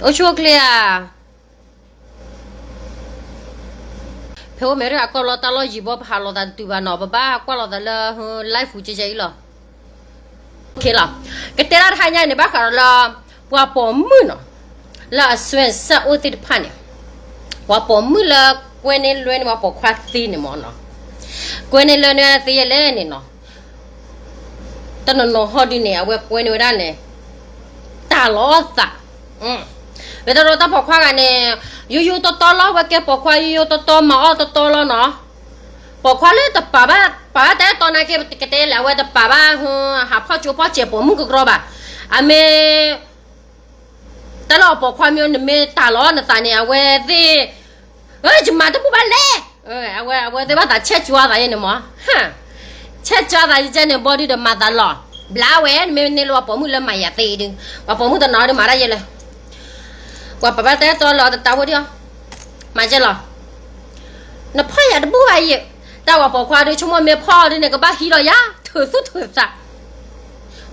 အိၣ်ဆူၣ်အိၣ်ချ့ဧါ. ဖဲအိၣ်မဲာ်ရၣ်အကီၢ်လီၤ တၢ်လီၢ်ယံၤဘီ ပဟးလိာ်သးတတုၤဘၣ်နီၤ, ပဘၣ်ကွၢ်လိာ်သးလၢ live ကဲကဲအံၤလီၤ. လီၤ. ကတဲဒၣ်တဟါညါန့ၣ် ဘၣ်ဃးဒီးလၢ ပှၤပိာ်မုၣ်နီၤ, လၢအစွဲစၢအိၣ်သ့ၣ်တဖၣ်န့ၣ်, ပှၤပိာ်မုၣ်လၢကွဲန့ၢ်လွဲန့ၢ် ပှၤပိာ်ခွါသ့န့ၣ်မ့ၢ်နီၤ, ကွဲန့ၢ်လွဲန့ၢ်သ့ယဲလဲၣ်န့ၣ်နီၤ. တနီၤနီၤဟီဒုန့ၣ် အဝဲကွဲန့ၢ်ဝဲဒၣ်န့ၣ် တၢ်လီၤသး, ဝဲတရီတၢ်ပိာ်ခွါဂၤန့ၣ် ယိယိတီတီလီၤ, ဝဲကဲပိာ်ခွါယိယိတီတီ မၤအီၣ်တီတီလီၤနီၤ. ပိာ်ခွါလၢတပာ်ဘၣ် ပာ်ဘၣ်တၢ်အဲၣ်တီနာ်က့ ကတဲလဲၣ် အဝဲတပာ်ဘၣ် ဟးဖီၣ်ကၠိဖီၣ်စဲးပိာ်မုၣ်ကကြီဘၣ်. အမ့ၢ် တၢ်လၢအပိာ်ခွါမ့ၢ် နမ့ၢ်တၢ်လီၤနသးန့ၣ် အဝဲသ့ၣ် ယမၤတဘူၣ်ဘၣ်လဲၣ်. အဝဲ အဝဲသ့ၣ်ဘၣ်သးဆဲးကၠွသးယဲန့ၣ်မ့ၢ်, ဆဲးကၠွသးယကဲန့ၣ် ဘီဒုဒီးမၤသးလီၤ. ဘျါဝဲ နမ့ၢ်န့ၢ်လၢပှၤပိာ်မုၣ်လၢမၤယၤသ့ဒု, ပှၤပိာ်မုၣ်တနီၤဒုမၤတၢ်ယဲလၢ ပှၤပာ်ဘၣ်တၢ်အဲၣ်တီလၢတတၢ်ဝဲဒၣ်အီၤ, မၤကဲလီၤ. နဖီၣ်ယၤတဘူၣ်ဘၣ်ယဲ, တၢ်ပှၤပိာ်ခွါဒု ဆိကမိၣ်မ့ၢ်ဖီၣ်ဒုန့ၣ် ကဘၣ်ဟံးလီၤယၤ ထုးသူၣ်ထုးသး.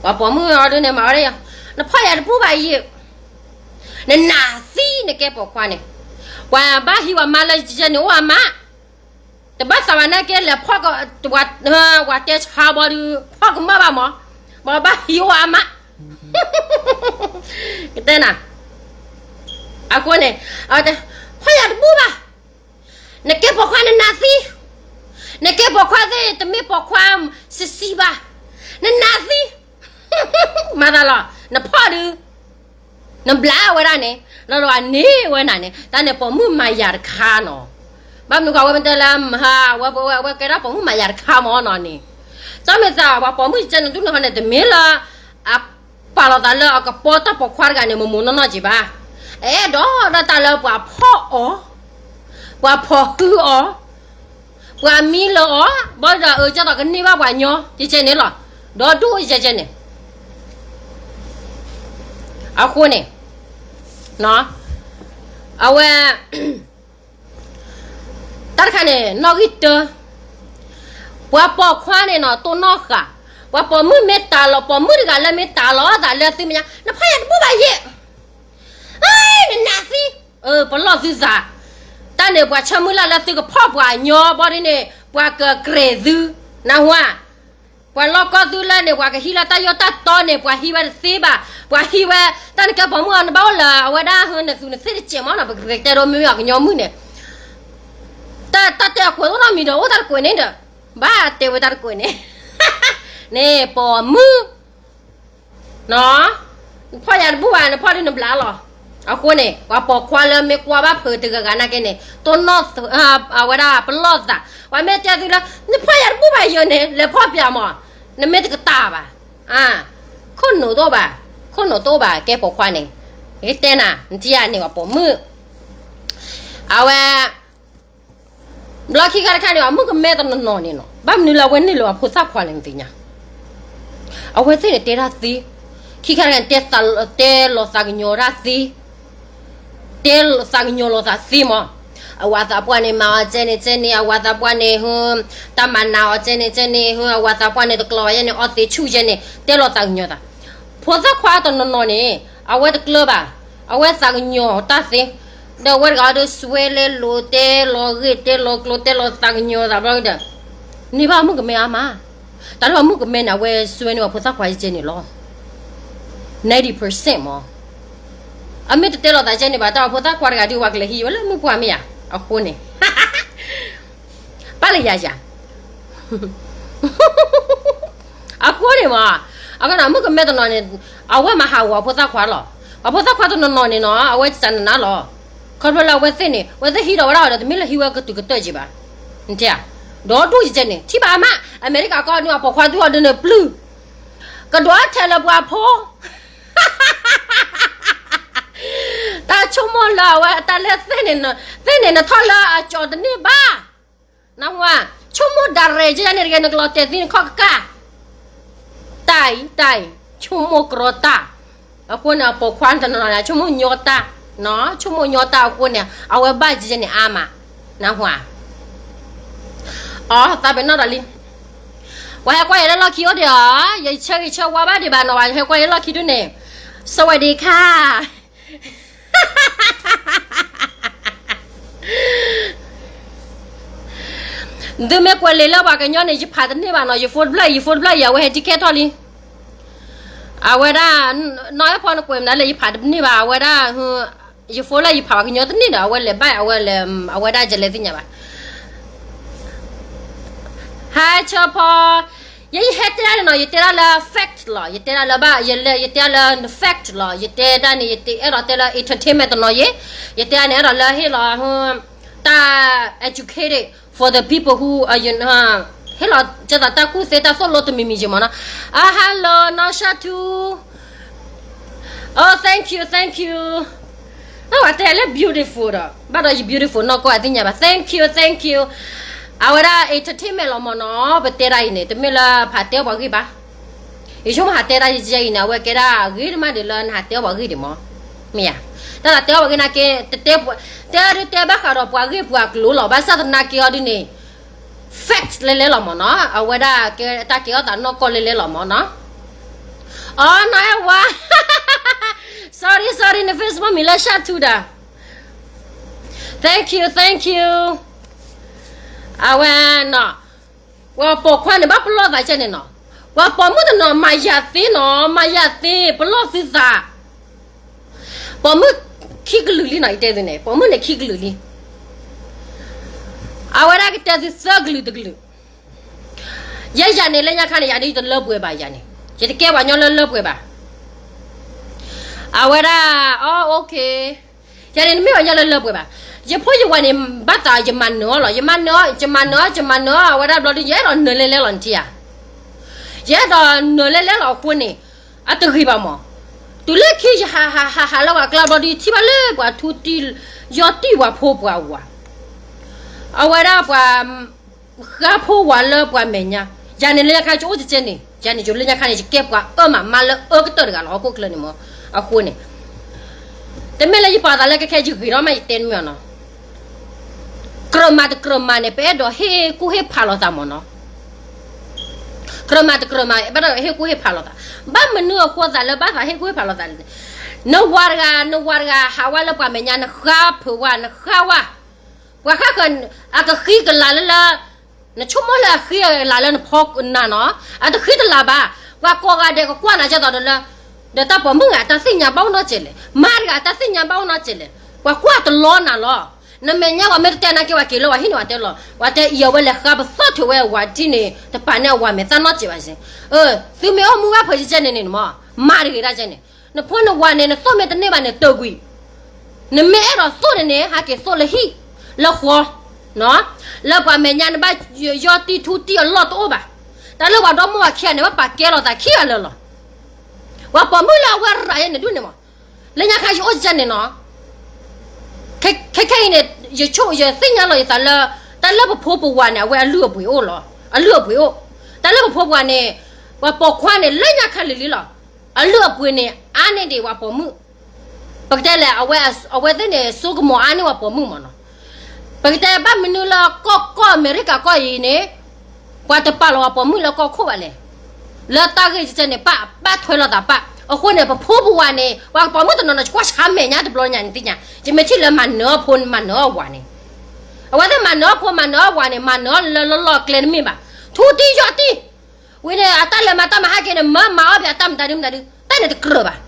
ပှၤပိာ်မုၣ်အီၤဒုန့ၣ် မၤဝဲဒၣ်ယီၤ, နဖီၣ်ယၤတဘူၣ်ဘၣ်ယဲ, နနာ်သံနကဲပိာ်ခွါန့ၣ်, ပှၤဘၣ်ဟံးဝဲမါလၢယဲန့ၣ်အိၣ်အမါ, တဘၣ်သးဘၣ်နာ်က့လဲၤဖီၣ်က, ဝၤတဲဆါဘီဒု, ဖီၣ်ကမၣ်ဘၣ်မး, ပှၤဘၣ်ဟံးအိၣ်အမါ, ကတဲနၤ, အဃိန့ၣ်, ဖီၣ်ယၤတဘူၣ်ဘၣ်, နကဲပိာ်ခွါနနာ်သံ, နကဲပိာ်ခွါသ့ၣ် တမ့ၢ်ပိာ်ခွါစံးစံးဘၣ်, နနာ်သံ, မၤသးလီၤ, နဖီၣ်ဒု နဘျါဝဲဒၣ်န့ၣ်, လီၤဒီးအန့ၢ်ဝဲနၤန့ၣ် တၢ်န့ၣ်ပိာ်မုၣ်မၤယၤတခါနီၤ. ဘၣ်မနုၤဃိအဝဲမ့ၢ်တဲလၢ အဝဲကဲဒၣ်ပိာ်မုၣ်မၤယၤတခါမ့ၢ်နီၤန့ၣ်, တၢ်မ့ၢ်သးပှၤပိာ်မုၣ်ကဲန့ၣ် ဒုးနဟီန့ၣ် တမ့ၢ်လၢ အပာ်လီၤသးလၢအကပီၤတၢ်ပိာ်ခွါတဂၤန့ၣ် မ့ၢ်မိၢ်နီၢ်နီၢ်က့ၤဘၣ်. အဲၣ်ဒိးဒၣ်တၢ်လၢပှၤဖီၣ်အီၤ, ပှၤဖီၣ်ဟုအီၤ, ပှၤမံလၢအီၤ, ဘၣ်ဒီးအကၢ်သိးကန့ၢ်ဘၣ်ပှၤညီ ကဲကဲန့ၣ်လီၤ. ဒီးဒိၣ်ကဲကဲန့ၣ် အဃိန့ၣ်, အဝဲ တၢ်တခါန့ၣ် နီၣ်ဂံၢ်တၢ, ပှၤပိာ်ခွါန့ၣ်နီၤ တိၢ်နီၣ်ဃာ်, ပှၤပိာ်မုၣ်မ့ၢ်တၢ်လီၤ ပိာ်မုၣ်တဂၤလၢမ့ၢ်တၢ်လီၤသးလၢသုမဲာ်ညါ နဖီၣ်ယၤတဘူၣ်ဘၣ်ယဲ, နနာ်သံ, ပလီၢ်သုသး, တၢ်န့ၣ်ပှၤဆၢမုၢ်လၢ်လၢသုကဖီၣ်ပှၤညီဘီဒ်န့ၣ် ပှၤကကြဲးသု, နၢ်ဟူဧါ. ပှၤလီၢ်ကီၢ်သုလၢန့ၣ် ပှၤကဟံးလၢတၢ်ယိၣ်တၢ်တီန့ၣ် ပှၤဟံးဝဲတသ့ဘၣ်, ပှၤဟံးဝဲ, တၢ်နကဲပိာ်မုၣ်အီၤ နဘၣ်အိၣ်လၢအဝဲဒၣ်ဟၢနသူးနသ့ၣ်တစဲးမ့ၢ်နီၤ ပကတဲဒိမ့ၢ်အီၤကညီမုၣ်န့ၣ်, တၢ်တဲအကွဲးအိၣ်နီတမံၤဒီး အိၣ်တၢ်တကွဲးန့ၣ်ဒီး, ဘၣ်တဲဝဲတၢ်တကွဲးန့ၣ်, န့ၣ်ပိာ်မုၣ် နဖီၣ်ယၤတဘူၣ်ဘၣ် နဖီၣ်ဒုးနဘျါလီၤ. အဃိန့ၣ် ပှၤပိာ်ခွါလၢမ့ၢ်ကွၢ်ဘၣ်ဖုးတဂၤဂၤနာ်က့န့ၣ် တိၢ်နီၣ်, အဝဲဒၣ်ပလီၢ်သး, ပှၤမ့ၢ်တဲသုလၢ နဖီၣ်ယၤတဘူၣ်ဘၣ်ယဲန့ၣ် လဲၤဖီၣ်ပၠးမး, နမ့ၢ်တကတၢၢ်ဘၣ်, ခိၣ်နူာ်တအိၣ်ဘၣ်, ခိၣ်နူာ်တအိၣ်ဘၣ် ကဲပိာ်ခွါန့ၣ်, ယကတဲနၤ နထံၣ်ဧါန့ၣ် ပှၤပိာ်မုၣ်, အဝဲ ဘျီခံခါတခါန့ၣ် အမုၣ်ကမဲတနီၤနီၤန့ၣ်နီၤ ဘၣ်မနုၤလၢအဝဲန့ၢ်လၢအဖိသၣ်ခွါလဲၣ်နသ့ၣ်ညါ, အဝဲသ့ၣ်န့ၣ်တဲတၢ်သ့, ခံခါတခါန့ၣ် တဲလီၤသးကညီၤတၢ်သ့, တဲလီၤသးကညီၤလိာ်သးသ့မး, အဝၤသးပှၢ်န့ၣ် မၤအီၤကဲန့ၣ်ကဲန့ၣ် အဝၤသးပှၢ်န့ၣ် ဟူ, တၢ်မၤနးအီၤကဲန့ၣ်ကဲန့ၣ် ဟူ, အဝၤသးပှၢ်န့ၣ် တကျီၤယဲန့ၣ် အီသံးဆူၣ်ယဲန့ၣ် တဲလီၤသးကညီၤသး, ဖိသၣ်ခွါတနီၤနီၤန့ၣ် အဝဲတကျၢၤဘၣ်, အဝဲသးကညီၤတၢ်သ့ ဒီးအဝဲတဂၤဒီး စွဲလဲလိာ် တဲလီၤဂ့ၢ် တဲလီၤကျိၤ တဲလီၤသးကညီၤသးဘျီဒီး, န့ၢ်ဘၣ်မုၣ်ကမဲအါမး, တၢ်လၢမုၣ်ကမဲန့ၣ် အဝဲစွဲန့ၢ်ဝဲဖိသၣ်ခွါကဲန့ၣ်လီၤ, ninety percent မး, အမ့ၢ်တတဲလီၤသးကဲန့ၣ်ဘၣ် တၢ်အဖိသၣ်ခွါတဂၤဒီး ပှၤကလဲၤဟံးဝဲလၢမုၣ်ပှၢ်မ့ၢ်ဧါ, အဃိန့ၣ် ပၣ်လၢယၤယၤ အဃိန့ၣ်မး, အဃိန့ၣ် မုၣ်ကမဲတနီၤန့ၣ် အဝဲမၤဟးဂီၤအဖိသၣ်ခွါလီၤ, အဖိသၣ်ခွါတနီၤနီၤန့ၣ်နီၤ အဝဲစၢ်နနါလီၤ, ခီဖျိလၢအဝဲသ့ၣ်န့ၣ် အဝဲသ့ၣ်ဟံးထီၣ်ဝဲဒၣ်ဒီး တမ့ၢ်လၢဟံးဝဲကတုၤကတၢၢ်က့ၤဘၣ်, နတဲဧါ, ဒီးဒိၣ်ယကဲန့ၣ် ထံၣ်ဘၣ်မး အမဲရကၤကီၢ်ဒုး အပိာ်ခွါဒုးအီၤဒုးန့ၣ်ပျုၢ်, ကဒိးထဲလၢပှၤဖိ တၢ်ဆိကမိၣ်လၢအဝဲတၢ်လၢသ့ၣ်န့ၣ်, သ့ၣ်န့ၣ်နထီၣ်လၢအကၠီတန့ၢ်ဘၣ်, နၢ်ဟူဧါ, ဆိကမိၣ်ဒၣ်ရဲၣ်ကဲန့ၣ်တဂ့ၤ နကလီၤတဲာ်သံနခီၣ်ကကၢ်, တၢ်အံၤ တၢ်အံၤ ဆိကမိၣ်ကြီတၢ်, အဃိန့ၣ် အပိာ်ခွါတနီၤနီၤန့ၣ် ဆိကမိၣ်ညီတၢ်, ဆိကမိၣ်ညီတၢ်အဃိန့ၣ် အဝဲဘၣ်ကဲန့ၣ်အါမး, နၢ်ဟူဧါ အသးပ့ၤနီၣ်ဒီးလံ, ပှၤဟဲကွၢ်ယၤလၢလီၢ်ခံအိၣ်ဒံးဧါ, ယဆၢဂ့ၤဆၢဝါဘၣ်ဒံးဘၣ်နီၤ, ပှၤဟဲကွၢ်ယၤလၢလီၢ်ခံဒုးန့ၣ်, စဝဲဒံခါ, သုမ့ၢ်ကွဲးလံာ်လၢပှၤကညီန့ၣ် ယဖးတန့ၢ်ဘၣ်နီၤ, ယဖိတဖျၢၣ်အံၤ ယဖိတဖျၢၣ်အံၤ အဝဲဟဲတံၢ်ခဲထီၣ်လံ. အဝဲဒၣ် နီၢ်အဲၣ်ဖီနကွဲးမနုၤလဲၣ် ယဖးတန့ၢ်ဘၣ်, အဝဲဒၣ် ယဖိလၢယဖးပှၤကညီတန့ၢ်ဒီး အဝဲလဲၤဘၣ် အဝဲလဲၤ အဝဲဒၣ်ယလဲၤသ့ၣ်ညါဘၣ်. ဟါ ဆၢဖီ, ယဲယဟဲတဲဒၣ်န့ၣ်နီၤ, ယတဲဒၣ်လၢ fact လီၤ, ယတဲဒၣ်လၢဘၣ် ယလဲၤ ယတဲဒၣ်လၢ fact လီၤ, ယတဲဒၣ်န့ၣ် ယတဲအဲၣ်ဒိးတဲလၢ entertainment တနီၤယဲ, ယတဲဒၣ်န့ၣ် အဲၣ်ဒိးလၢဟ့ၣ်လီၤ တၢ် educated for the people who, ဟ့ၣ်လီၤကဲသးတၢ်ကူၣ်သ့တၢ်သိၣ်လိတမံၤမံၤယဲမ့ၢ်နီၤ. အ hello နီၢ်ရှၣ်ထူ Oh, thank you, thank you. အဝဲတဲလၢ beautiful ဒီး ဘၣ်ဒီးယ beautiful နီၢ်ကီၢ်အသ့ၣ်ညါဘၣ်. Thank you, thank you. အဝဲဒၣ် entertainment လီၤမ့ၢ်နီၤ, ပတဲဒၣ်အံၤန့ၣ် တမ့ၢ်လၢဖးတဲပှၤဂ့ၢ်ဘၣ်. ယဆိကမိၣ်ဟးတဲဒၣ်ယဲအံၤန့ၣ် အဝဲကဲဒၣ်အဂ့ၤတမးဒ်လၢနဟးတဲပှၤဂ့ၢ်ဒံးမ့ၢ်, မ့ၢ်ယၤ, တၢ်သးတဲပှၤဂ့ၢ်နာ်က့ တတဲပှၤ, တဲဒုးတဲဘၣ်ဃးဒီးပှၤဂ့ၢ်ပှၤကျိၤလီၤ, ဘၣ်ဆၣ်သနာ်က့အီၤဒ်န့ၣ် fact လဲၤလဲၤလီၤမ့ၢ်နီၤ, အဝဲဒၣ်ကဲတၢ်ကဲထီၣ်သးနီၢ်ကီၢ်လဲၤလဲၤလီၤမ့ၢ်နီၤ. အီ နီၢ်အဲၣ်ဝါ sorry sorry န Facebook မံၤလၢရှၣ်ထူဒၣ်, thank you, thank you. အဝဲနီၤ, ပှၤပိာ်ခွါန့ၣ် ဘၣ်ပလီၢ်သးကဲန့ၣ်နီၤ, ပှၤပိာ်မုၣ်တနီၤ မၤယၤသ့နီၤ, မၤယၤသ့ ပလီၢ်သုသး. ပိာ်မုၣ်ခံကလုာ်လံနီၤ, ယတဲသုန့ၣ် ပိာ်မုၣ်န့ၣ်ခံကလုာ်လံ. အဝဲဒၣ်ကတဲသုသၢကလုာ်တကလုာ်. ယဲယၤန့ၣ် လၢညါခါန့ၣ် ယၤဒ်ယတလၢပှဲၤဘၣ်ယၤန့ၣ်, ယတကဲပှၤညီလၢလၢပှဲၤဘၣ်. အဝဲဒၣ် အီ okay. ယၤန့ၣ် နမ့ၢ်ပှၤညီလၢလၢပှဲၤဘၣ်. ယဖိယဝၤန့ၣ် ဘၣ်သးယမၤနၢၤအီၤလီၤ, ယမၤနၢၤအီၤ ယမၤနၢၤအီၤ ယမၤနၢၤအီၤ အဝဲဒၣ်ဘျီဒ် ယအဲၣ်ဒိးနၢၤလဲၤလဲၤလီၤနထံၣ်ဧါ. ယအဲၣ်ဒိးနၢၤလဲၤလဲၤလီၤအဃိန့ၣ် အတဂ့ၤဘၣ်မး. တုၤလၢခံယဟးဟးဟးဟးလၢပှၤကျါဘျီဒ် ထံၣ်ဘၣ်လၢပှၤထူတံၢ် ယီၢ်တံၢ်ပှၤဖိပှၤဝၤ, အဝဲဒၣ်ပှၤ ဃါဖိဝၤလၢပှၤမဲာ်ညါ, ယၤန့ၣ်လၢညါခါယအိၣ်ကဲန့ၣ်, ယၤန့ၣ်ယိၤလၢညါခါန့ၣ် ယကဲပှၤအၢမးမးလၢအၢကတၢၢ်တဂၤလီၤ ဟီၣ်ခိၣ်ချၢန့ၣ်မး. အဃိန့ၣ် တမ့ၢ်လၢယပာ်သးလၢကဲခဲယဂ့ၤထီၣ်မး ယတဲမ့ၢ်နီၤ, ကြၢးမၤတကြၢးမၤန့ၣ် ပအဲၣ်ဒိးဟ့ၣ်ကူၣ်ဟ့ၣ်ဖးလိာ်သးမ့ၢ်နီၤ. ကြၢးမၤတကြၢးမၤ ဘၣ်ဒီးဟ့ၣ်ကူၣ်ဟ့ၣ်ဖးလိာ်သး, ဘၣ်မနုၤအဃိသးလၢဘၣ်သးဟ့ၣ်ကူၣ်ဟ့ၣ်ဖးလိာ်သးလဲၣ်. နဝၤတဂၤ နဝၤတဂၤ ဟးဝဲလၢပှၤမဲာ်ညါ နဃါဖုးဝဲ နဃါဝဲ ပှၤဃါဃၢၤ အကဃံကလၤလၢလၢ နဆိကမိၣ်လၢအဃံအလၤလၢနဖီနၤနီၤ, အတဃံတလၤဘၣ်. ပှၤကိးဂၤဒဲးကကွၢ်နၤကဲသိးဒီးလၢ ဒီးတၢ်ပိာ်မုၣ်ဂၤ တၢ်သ့ၣ်ညါဘၣ်အိၣ်နီတစဲးလဲၣ်, မါတဂၤ တၢ်သ့ၣ်ညါဘၣ်အိၣ်နီတစဲးလဲၣ်, ပှၤကွၢ်တလီနၤလီၤ. နမဲာ်ညါပှၤမ့ၢ်တတဲနၤက့ၤ ပှၤက့ၤလၢပှၤဟံၣ်န့ၣ် ပှၤတဲလီၤ, ပှၤတဲအံၤအဝဲလဲၤဃါပသီၣ်ထုးဝဲအဝၤတထံၣ်န့ၣ် တပာ်န့ၢ်အဝၤမဲာ်သၣ်နီတစဲးဘၣ်စ့ၢ်. သုမ့ၢ်အိၣ်မူဘၣ်ဖုးကဲန့ၣ်န့ၣ်မး, မါတဂ့ၤတၢ်ကဲန့ၣ် နဖိနဝၤန့ၣ် နသိၣ်မ့ၢ်တန့ၢ်ဘၣ်န့ၣ် တၢၢ်ကွံာ်, နမ့ၢ်အဲၣ်ဒိးသိၣ်န့ၣ်န့ၣ် ဟးက့ၤသိၣ်လၢဟံၣ် လၢဃီ, လၢပှၤမဲာ်ညါန့ၣ် ဘၣ်ယီၢ်တံၢ်ထူတံၢ်အလီၢ်တအိၣ်ဘၣ်. တၢ်လၢပှၤဒီမိၢ်ဝၤခံဂၤန့ၣ် ဘၣ်ပာ်ကဲလိာ်သးခံဂၤလၢာ်လီၤ. ပှၤပိာ်မုၣ်လၢအဝဲရၤယဲန့ၣ်ဒ်န့ၣ်မး, လၢညါခါယအိၣ်ကဲန့ၣ်နီၤ ခဲခဲအံၤန့ၣ် ယဆိကမိၣ်ယသ့ၣ်ညါလီၤယသးလၢ တၢ်လၢပဖိပဝၤန့ၣ် အဝဲအလုၢ်အပှ့ၤအိၣ်လီၤ, အလုၢ်အပှ့ၤအိၣ်. တၢ်လၢပဖိပဝၤန့ၣ် ပှၤပိာ်ခွါန့ၣ် လၢညါခါလံၤလံၤလီၤ. အလုၢ်အပှ့ၤန့ၣ် အါန့ၢ်ဒံးပှၤပိာ်မုၣ်. ပကတဲလဲၣ် အဝဲသ့ၣ်န့ၣ် စိကမီၤအါန့ၢ်ပှၤပိာ်မုၣ်မးနီၤ. ပကတဲဘၣ်မနုၤလၢကီၢ်ကီၢ်အမဲရကၤကီၢ်အံၤန့ၣ် ပှၤတပာ်လီၤပှၤပိာ်မုၣ်လၢကီၢ်ခိၣ်ဘၣ်လဲၣ်. လၢတၢ်ဂ့ၢ်ကဲန့ၣ် ပာ် ပာ်ထွဲလိာ်သးပာ်. အဃိန့ၣ် ပဖိပဝၤန့ၣ် ပှၤပိာ်မုၣ်တနီၤနီၤ ယကွၢ်ဆါမဲာ်ညါတဘျီညါန့ၣ်သ့ၣ်ညါ, ယမ့ၢ်ထံၣ်လၢမၤနၢၤအီၣ်ဖိ မၤနၢၤအီၣ်ဝၤန့ၣ်, အဝဲသ့ၣ်မၤနၢၤအီၣ်ဖိ မၤနၢၤအီၣ်ဝၤန့ၣ် မၤနၢၤအီၣ်လၢလီၢ်လီၢ်ကျဲတမ့ၢ်ဘၣ်. ထူတံၢ်ယီၢ်တံၢ် ဝံၤန့ၣ် အတၢ်လဲၤမၤတၢ်မၤဟဲက့ၤန့ၣ် မၤမၤအီၣ်ဘၣ်အတၢ်မတၤဒုမတၤဒု တၢ်န့ၣ်တကြၢးဘၣ်.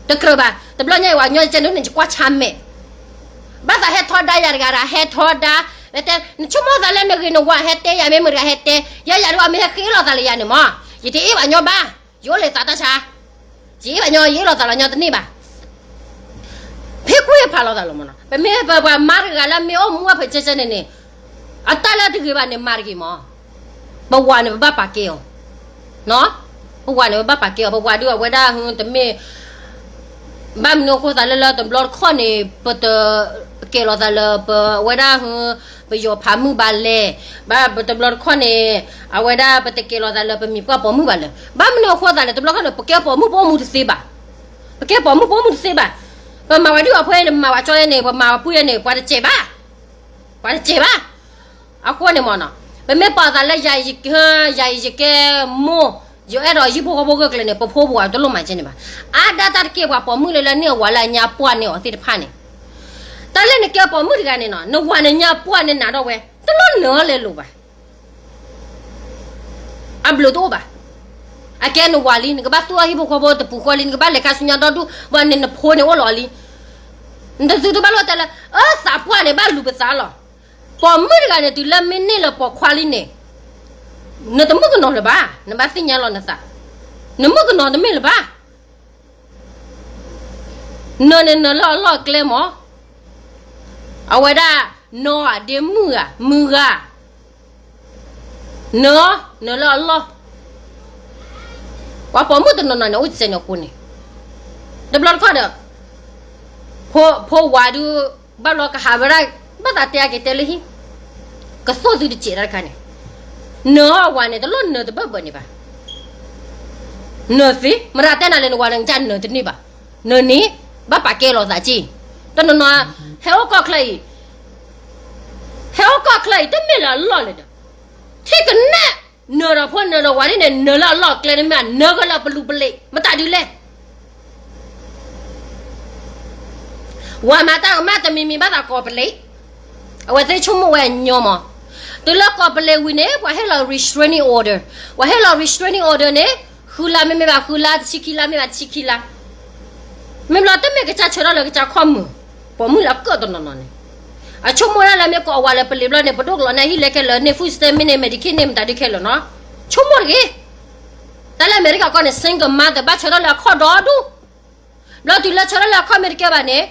တကြၢးဘၣ်. တဘျီညါအံၤ ပှၤကညီကဲန့ၣ် ယကွၢ်ဆါမဲာ် ဘၣ်သးဟဲထီဒါယၤတဂၤဒီး ဟဲထီဒါ, တဲ နဆိကမိၣ်သးလၢနဂ့ၤနဝါဟဲတဲယၤ မ့ၢ်မုာ်တဂၤဟဲတဲ, ယဲယၤဒုး အမ့ၢ်ဟဲဃ့လိာ်သးလၢယၤန့ၣ်မး, ယတအ့ၣ်ပှၤညီဘၣ်, ယအိၣ်လၢသးတၢ်ဆါ, ယအ့ၣ်ပှၤညီ ယအ့ၣ်လိာ်သးလၢညီတန့ၢ်ဘၣ်. ဖဲကွၢ်ဖးလိာ်သးလီၤမးနီၤ, ပမ့ၢ်ပပှၤမါတဂၤလၢမ့ၢ်အိၣ်မူအဖုးကဲကဲန့ၣ်န့ၣ်, အတၢ်လၢတဂ့ၤဘၣ်န့ၣ် မၤတဂ့ၤမး, ပဝၤန့ၣ် ပဘၣ်ပာ်ကဲအီၤ ပဝၤန့ၣ် ပဘၣ်ပာ်ကဲအီၤ, ပဝၤဒုးအဝဲဒၣ် တမ့ၢ် ဘၣ်မနုၤအဃိသးလၢလၢတဘျီတခီၣ်န့ၣ် ပတကဲလိာ်သးလၢပဝဲဒၣ် ပယီၤဖးမုၢ်ဘၣ်လဲၣ်, ဘၣ်ပတဘျီတခီၣ်န့ၣ် အဝဲဒၣ်ပတကဲလိာ်သးလၢပမံၤပှၢ်ပိာ်မုၣ်ဘၣ်လဲၣ်, ဘၣ်မနုၤအဃိသးလဲၣ် တဘျီတခီၣ်န့ၣ် ပကဲပိာ်မုၣ်ပအိၣ်မူတသ့ဘၣ်, ပကဲပိာ်မုၣ်ပအိၣ်မူတသ့ဘၣ်, ပမၤဝဲဒုးအဖိန့ၣ် ပမၤဝဲကၠီန့ၣ် ပမၤဝဲပှၢ်န့ၣ် ပှၤတစဲးဘၣ် ပှၤတစဲးဘၣ်. အဃိန့ၣ်မးနီၤ, ပမ့ၢ်ပာ်သးလၢယၤ ယၤယကဲမိၢ်, ယအဲၣ်ဒိးယဟံၣ်ဖိဃီဖိဂၢၢ်ကျၢၤန့ၣ် ပဖိပဝၤတလိၣ်မၤကဲန့ၣ်ဘၣ်. အါဒၣ်တၢ်တက့ၢ်ပှၤပိာ်မုၣ်လၢလၢန့ၢ်အဝၤလၢအညါပှၢ်န့ၢ်အီၤသ့ၣ်တဖၣ်န့ၣ်, တၢ်လၢနကဲပိာ်မုၣ်တဂၤန့ၣ်နီၤ နဝၤန့ၣ်ညါပှၢ်န့ၢ်နၤဒီးဝဲ တလိၣ်နၢၤအီၤလဲၤလိာ်ဘၣ်. အဘျုးတအိၣ်ဘၣ်. အကဲနဝၤလံ နကဘၣ်သူၣ်အီၣ်ဟံၣ်ဖိဃီဖိတပူၤဃီလံ နကဘၣ်လဲၤခါဆူညါဒီဒူၣ် ဘၣ်န့ၣ်နဖိန့ၣ်အိၣ်လီၤလံ. နတသုတဘၣ်လိၣ်တဲလၢ အၢသးပှၢ်န့ၣ် ဘၣ်လူၤပသးလီၤ. ပိာ်မုၣ်တဂၤန့ၣ် တုၤလၢမ့ၢ်န့ၢ်လၢပိာ်ခွါလံန့ၣ် နတမုၣ်ကနီၤလၢၤဘၣ်, နဘၣ်သ့ၣ်ညါလီၤနသး, နမုၣ်ကနီၤတမ့ၢ်လၢၤဘၣ်. နနနၢၤလၢအလီၢ်အကျဲမး, အဝဲဒၣ် နီၢ်ဧါ ဒ့မုၣ်ဧါ မုၢ်ဂၤ, န နၢၤလၢအလီၢ်, ပှၤပိာ်မုၣ်တနီၤနီၤန့ၣ် အိၣ်စဲးန့ၣ်အဃိန့ၣ်, တဘျီတခီၣ်ဒီး ဖိဝၤဒုး ဘၣ်ဘျီကဟးဝဲဒၣ် ဘၣ်သးတဲအက့ၤတဲလၢဟံၣ်, ကသိၣ်သုတစဲးတၢ်တခါန့ၣ်, နၢၤအဝၤန့ၣ် တလိၣ်နၢၤတဘၢၣ်ဘၢၣ်န့ၣ်ဘၣ်. နၢၤသ့ မတၤတဲနၤလၢနဝၤန့ၣ် နကနၢၤတန့ၢ်ဘၣ်. နၢၤန့ၣ် ဘၣ်ပာ်ကဲလိာ်သးက့, တနီၤနီၤ ဟဲအိၣ်ကီၢ်ချၢအံၤ, ဟဲအိၣ်ကီၢ်ချၢအံၤ တမ့ၢ်လၢအလီၢ်လၢၤဒီး ထံၣ်ကနဲၣ် နၢၤဒီးဖိနၢၤဒီးဝၤဒ်န့ၣ် နၢၤလၢအလီၢ်အကျဲန့ၣ်မ့ၢ် နၢၤကလၢပလူၤပလ့း မတၤဒုးလဲၣ်. ဝၤမၤတၢ်ကမၣ်တမံၤမံၤဘၣ်သးကိးပလ့း, အဝဲသ့ၣ်ဆိကမိၣ်ဝဲအညီမး, တုၤလၢကိးပလ့းဝံၤန့ၣ် ပှၤဟ့ၣ်လီၤ restraining order, ပှၤဟ့ၣ်လီၤ restraining order န့ၣ် ဃုလါမ့မ့ၢ်ဘၣ်ဃုလါ တဆံခံလါမ့ၢ်ဘၣ်တဆံခံလါ, မ့ၢ်ဘျီတမ့ၢ်ကစၢ်ဆၢထၢၣ်လၢကစၢ်ခီၣ်မုၢ်, ပိာ်မုၣ်လၢအကၢၣ်တနီၤနီၤန့ၣ်, အဆိကမိၣ်ဒၣ်လၢမ့ၢ်ကိးအဝၤလၢပလ့းဘျီန့ၣ် ပဒိၣ်ကလီၤန့ၢ်ဟံၣ်လဲခဲလၢာ်န့ၢ် food stamp မ့ၢ်န့ၢ် Medicaid န့ၢ်မတၤဒုးခဲလၢာ်နီၤ, ဆိကမိၣ်တဂ့ၤ. တၢ်လၢအမဲရကၤကီၢ်န့ၣ် single mother ဘၣ်ဆၢထၢၣ်လၢအခီၣ်ဒီဒူၣ်, ဘျီတုၤလၢဆၢထၢၣ်လၢအခီၣ်မ့ၢ်တကဲဘၣ်န့ၣ်,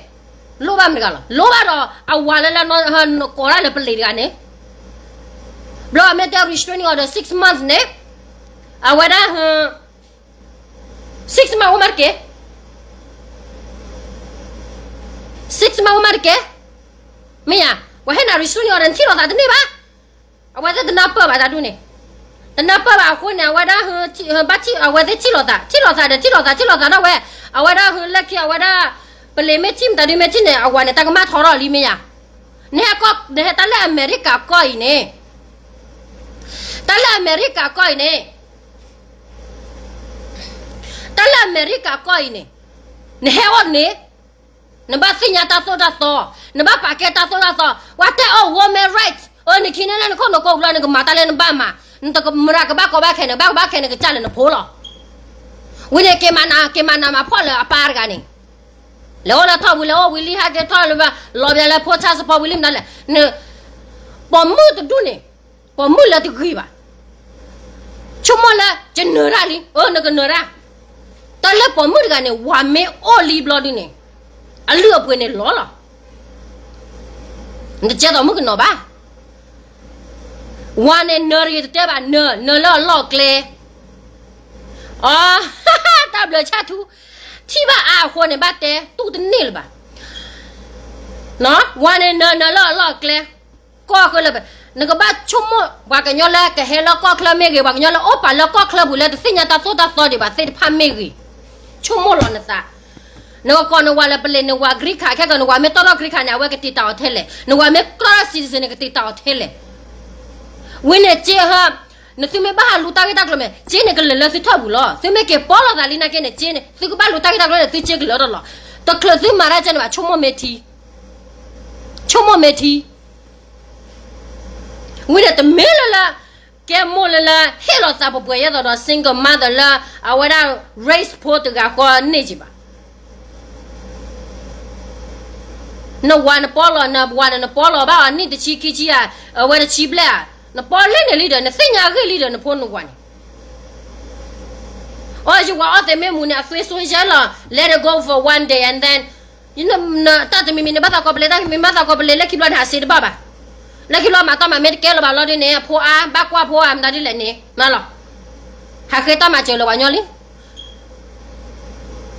လိၣ်ဘၣ်မတၤတဂၤလီၤ, လိၣ်ဘၣ်ဒီးအဝၤလၢလၢ ကိးဒၣ်လၢပလ့းတဂၤန့ၣ်, ဘျီအမ့ၢ်တဲ restraining order six month န့ၣ်, အဝဲဒၣ် six month အိၣ်မးတက့ၢ်, six month အိၣ်မးတက့ၢ်, မ့ၢ်ယါ, ပှၤဟဲနၤ restraining order နထံၣ်လိာ်သးတန့ၢ်ဘၣ်. အဝဲသ့ၣ်တနၢ်ပၢၢ်ဘၣ်တၢ်ဒ်န့ၣ်, တနၢ်ပၢၢ်ဘၣ်အဃိန့ၣ် အဝဲဒၣ် ဘၣ်ထံၣ်အဝဲသ့ၣ်ထံၣ်လိာ်သး ထံၣ်လိာ်သးဒီး ထံၣ်လိာ်သး ထံၣ်လိာ်သးဒီးဝဲ, အဝဲဒၣ်လၢခံအဝဲဒၣ် ပလ့းမ့ၢ်ထံၣ်မတၤဒုးမ့ၢ်ထံၣ်န့ၣ် အဝၤန့ၣ် တၢ်ကမၣ်ထီထီၣ်လံမ့ၢ်ယါ, နဟဲကီၢ် နဟဲတၢ်လၢအမဲရကၤကီၢ်အံၤန့ၣ်, တၢ်လၢအမဲရကၤကီၢ်အံၤန့ၣ်, တၢ်လၢအမဲရကၤကီၢ်အံၤန့ၣ်, နဟဲအိၣ်န့ၣ်, နဘၣ်သ့ၣ်ညါတၢ်သိၣ်တၢ်သီ, နဘၣ်ပာ်ကဲတၢ်သိၣ်တၢ်သီ, ပှၤတဲအီၤ woman right, အၢ နခံန့ၣ်လၢနခိၣ်နကိးပူၤလီၤ နကမၤတၢ်လၢနဘၣ်မၤ, နတမၤကဘၣ်ကီဘၣ်ခဲန့ၣ် ဘၣ်ကဘၣ်ခဲန့ၣ် ကစၢ်လၢနဖိလီၤ. ဝံၤန့ၣ် က့ၤမၤနး က့ၤမၤနးမၤဖှီၣ်လၢအပၢ်တဂၤန့ၣ်, လဲၤအိၣ်လၢထီၣ်ဝံၤ လဲၤအိၣ်ဝံၤလံ ဟဲက့ၤထီၣ်လၢ လီၤဘၣ်လၢဖိဆါစဖီဝံၤလံ မနုၤလဲၣ်, ပိာ်မုၣ်တဒူၣ်န့ၣ်, ပိာ်မုၣ်လၢတဂ့ၤဘၣ် ဆိကမိၣ်လၢ ယနၢၤတၢ်လံ, အၢ နကနၢၤတၢ်, တၢ်လၢပိာ်မုၣ်တဂၤန့ၣ် ဝၤမ့ၢ်အိၣ်လံဘျီဒုန့ၣ်, အလုၢ်အပှ့ၤန့ၣ်လီၤလီၤ, နတကဲသိးမုၣ်ကနီၤဘၣ်, ဝၤန့ၣ်နၢၤတဂ့ၤတတဲဘၣ်, နၢၤ နၢၤလၢအလီၢ်အကျဲ, အ တၢ်ဘျၢဆၣ်ထူ, ထံၣ်ဘၣ်အါအဃိန့ၣ် ဘၣ်တဲတူၢ်တန့ၢ်လၢၤဘၣ်, ဝၤန့ၣ်နၢၤ နၢၤလၢအလီၢ်အကျဲ, ကီၢ်ဃၢလၢ နကဘၣ်ဆိကမိၣ် ပှၤကညီလၢကဟဲလၢကီၢ်ချၢမ့ၢ်ဂ့ၤ, ပှၤကညီလၢအိၣ်ပာ်လၢကီၢ်ချၢပူၤလၢတသ့ၣ်ညါတၢ်သိၣ်တၢ်သီဒံးဘၣ်သ့ၣ်တဖၣ်မ့ၢ်ဂ့ၤ, ဆိကမိၣ်လီၤနသး, နကကိးနဝၤလၢပလ့း နဝၤ green card ခဲကီး နဝၤမ့ၢ်တီၣ်ထီၣ် green card န့ၣ် အဝဲကတ့ၢ်တၢ်အီၤထဲလဲၣ်, နဝၤမ့ၢ်တီၣ်ထီၣ် citizen န့ၣ် ကတ့ၢ်တၢ်အီၤထဲလဲၣ်, ဝံၤန့ၣ်က့ဟၢ နသုမ့ၢ်ဘၣ်ဟးလူၤတၢ်ဂ့ၢ်တၢ်ကျိၤမ့ၢ် က့န့ၣ်ကလၢာ်လၢသုထၢၣ်ပူၤလီၤ. သုမ့ၢ်က့ၤပိာ်လိာ်သးလံနာ်က့န့ၣ် က့န့ၣ် သုကဘၣ်လူၤတၢ်ဂ့ၢ်တၢ်ကျိၤန့ၣ် သုက့ကလၢာ်ထီၣ်လီၤ. တချုးသုမၤတၢ်ကဲန့ၣ်ဘၣ် ဆိကမိၣ်မ့ၢ်ထံ, ဆိကမိၣ်မ့ၢ်ထံ, ဝံၤန့ၣ်တမ့ၢ်လၢလၢ ကဲမိၢ်လၢလၢ ဟ့ၣ်လီၤသးပှဲၤပှဲၤယဲသိးဒီး single mother လၢ အဝဲဒၣ် raise ဖိတဂၤဃီန့ၣ်က့ဘၣ်. နဝၤနပီလီၤ နဝၤန့ၣ် နပီလီၤဘၣ်အီၤ နံၣ်တဆံခံဆံဧါ, အဝဲတဆံဘျဲၣ်ဧါ, နပီလံန့ၣ်လံဒီး နသ့ၣ်ညါအဂ့ၢ်လံဒီးနဖိနဝၤန့ၣ်, အီ ယဝၤအီၣ်သ့ၣ်မ့ၢ်မူန့ၣ် အသွ့စိယဲလီၤ let it go for one day and then တၢ်တမံၤမံၤန့ၣ် ဘၣ်သးကိးပလ့း တၢ်တမံၤမံၤဘၣ်သးကိးပလ့း လၢခံဘျီန့ၣ် ဟးစံးတဘၣ်ဘၣ်. လၢခံဘျီမၤတၢ်မၤမ့ၢ်တကဲလၢၤဘၣ်လီၤဒ်န့ၣ် အဖိအါ ဘၣ်ကွၢ်ဖိအါ မတၤဒ်လဲၣ်န့ၣ် မၤလီၤ. ဟးဃ့တၢ်မၤစၢၤလၢပှၤကညီလံ.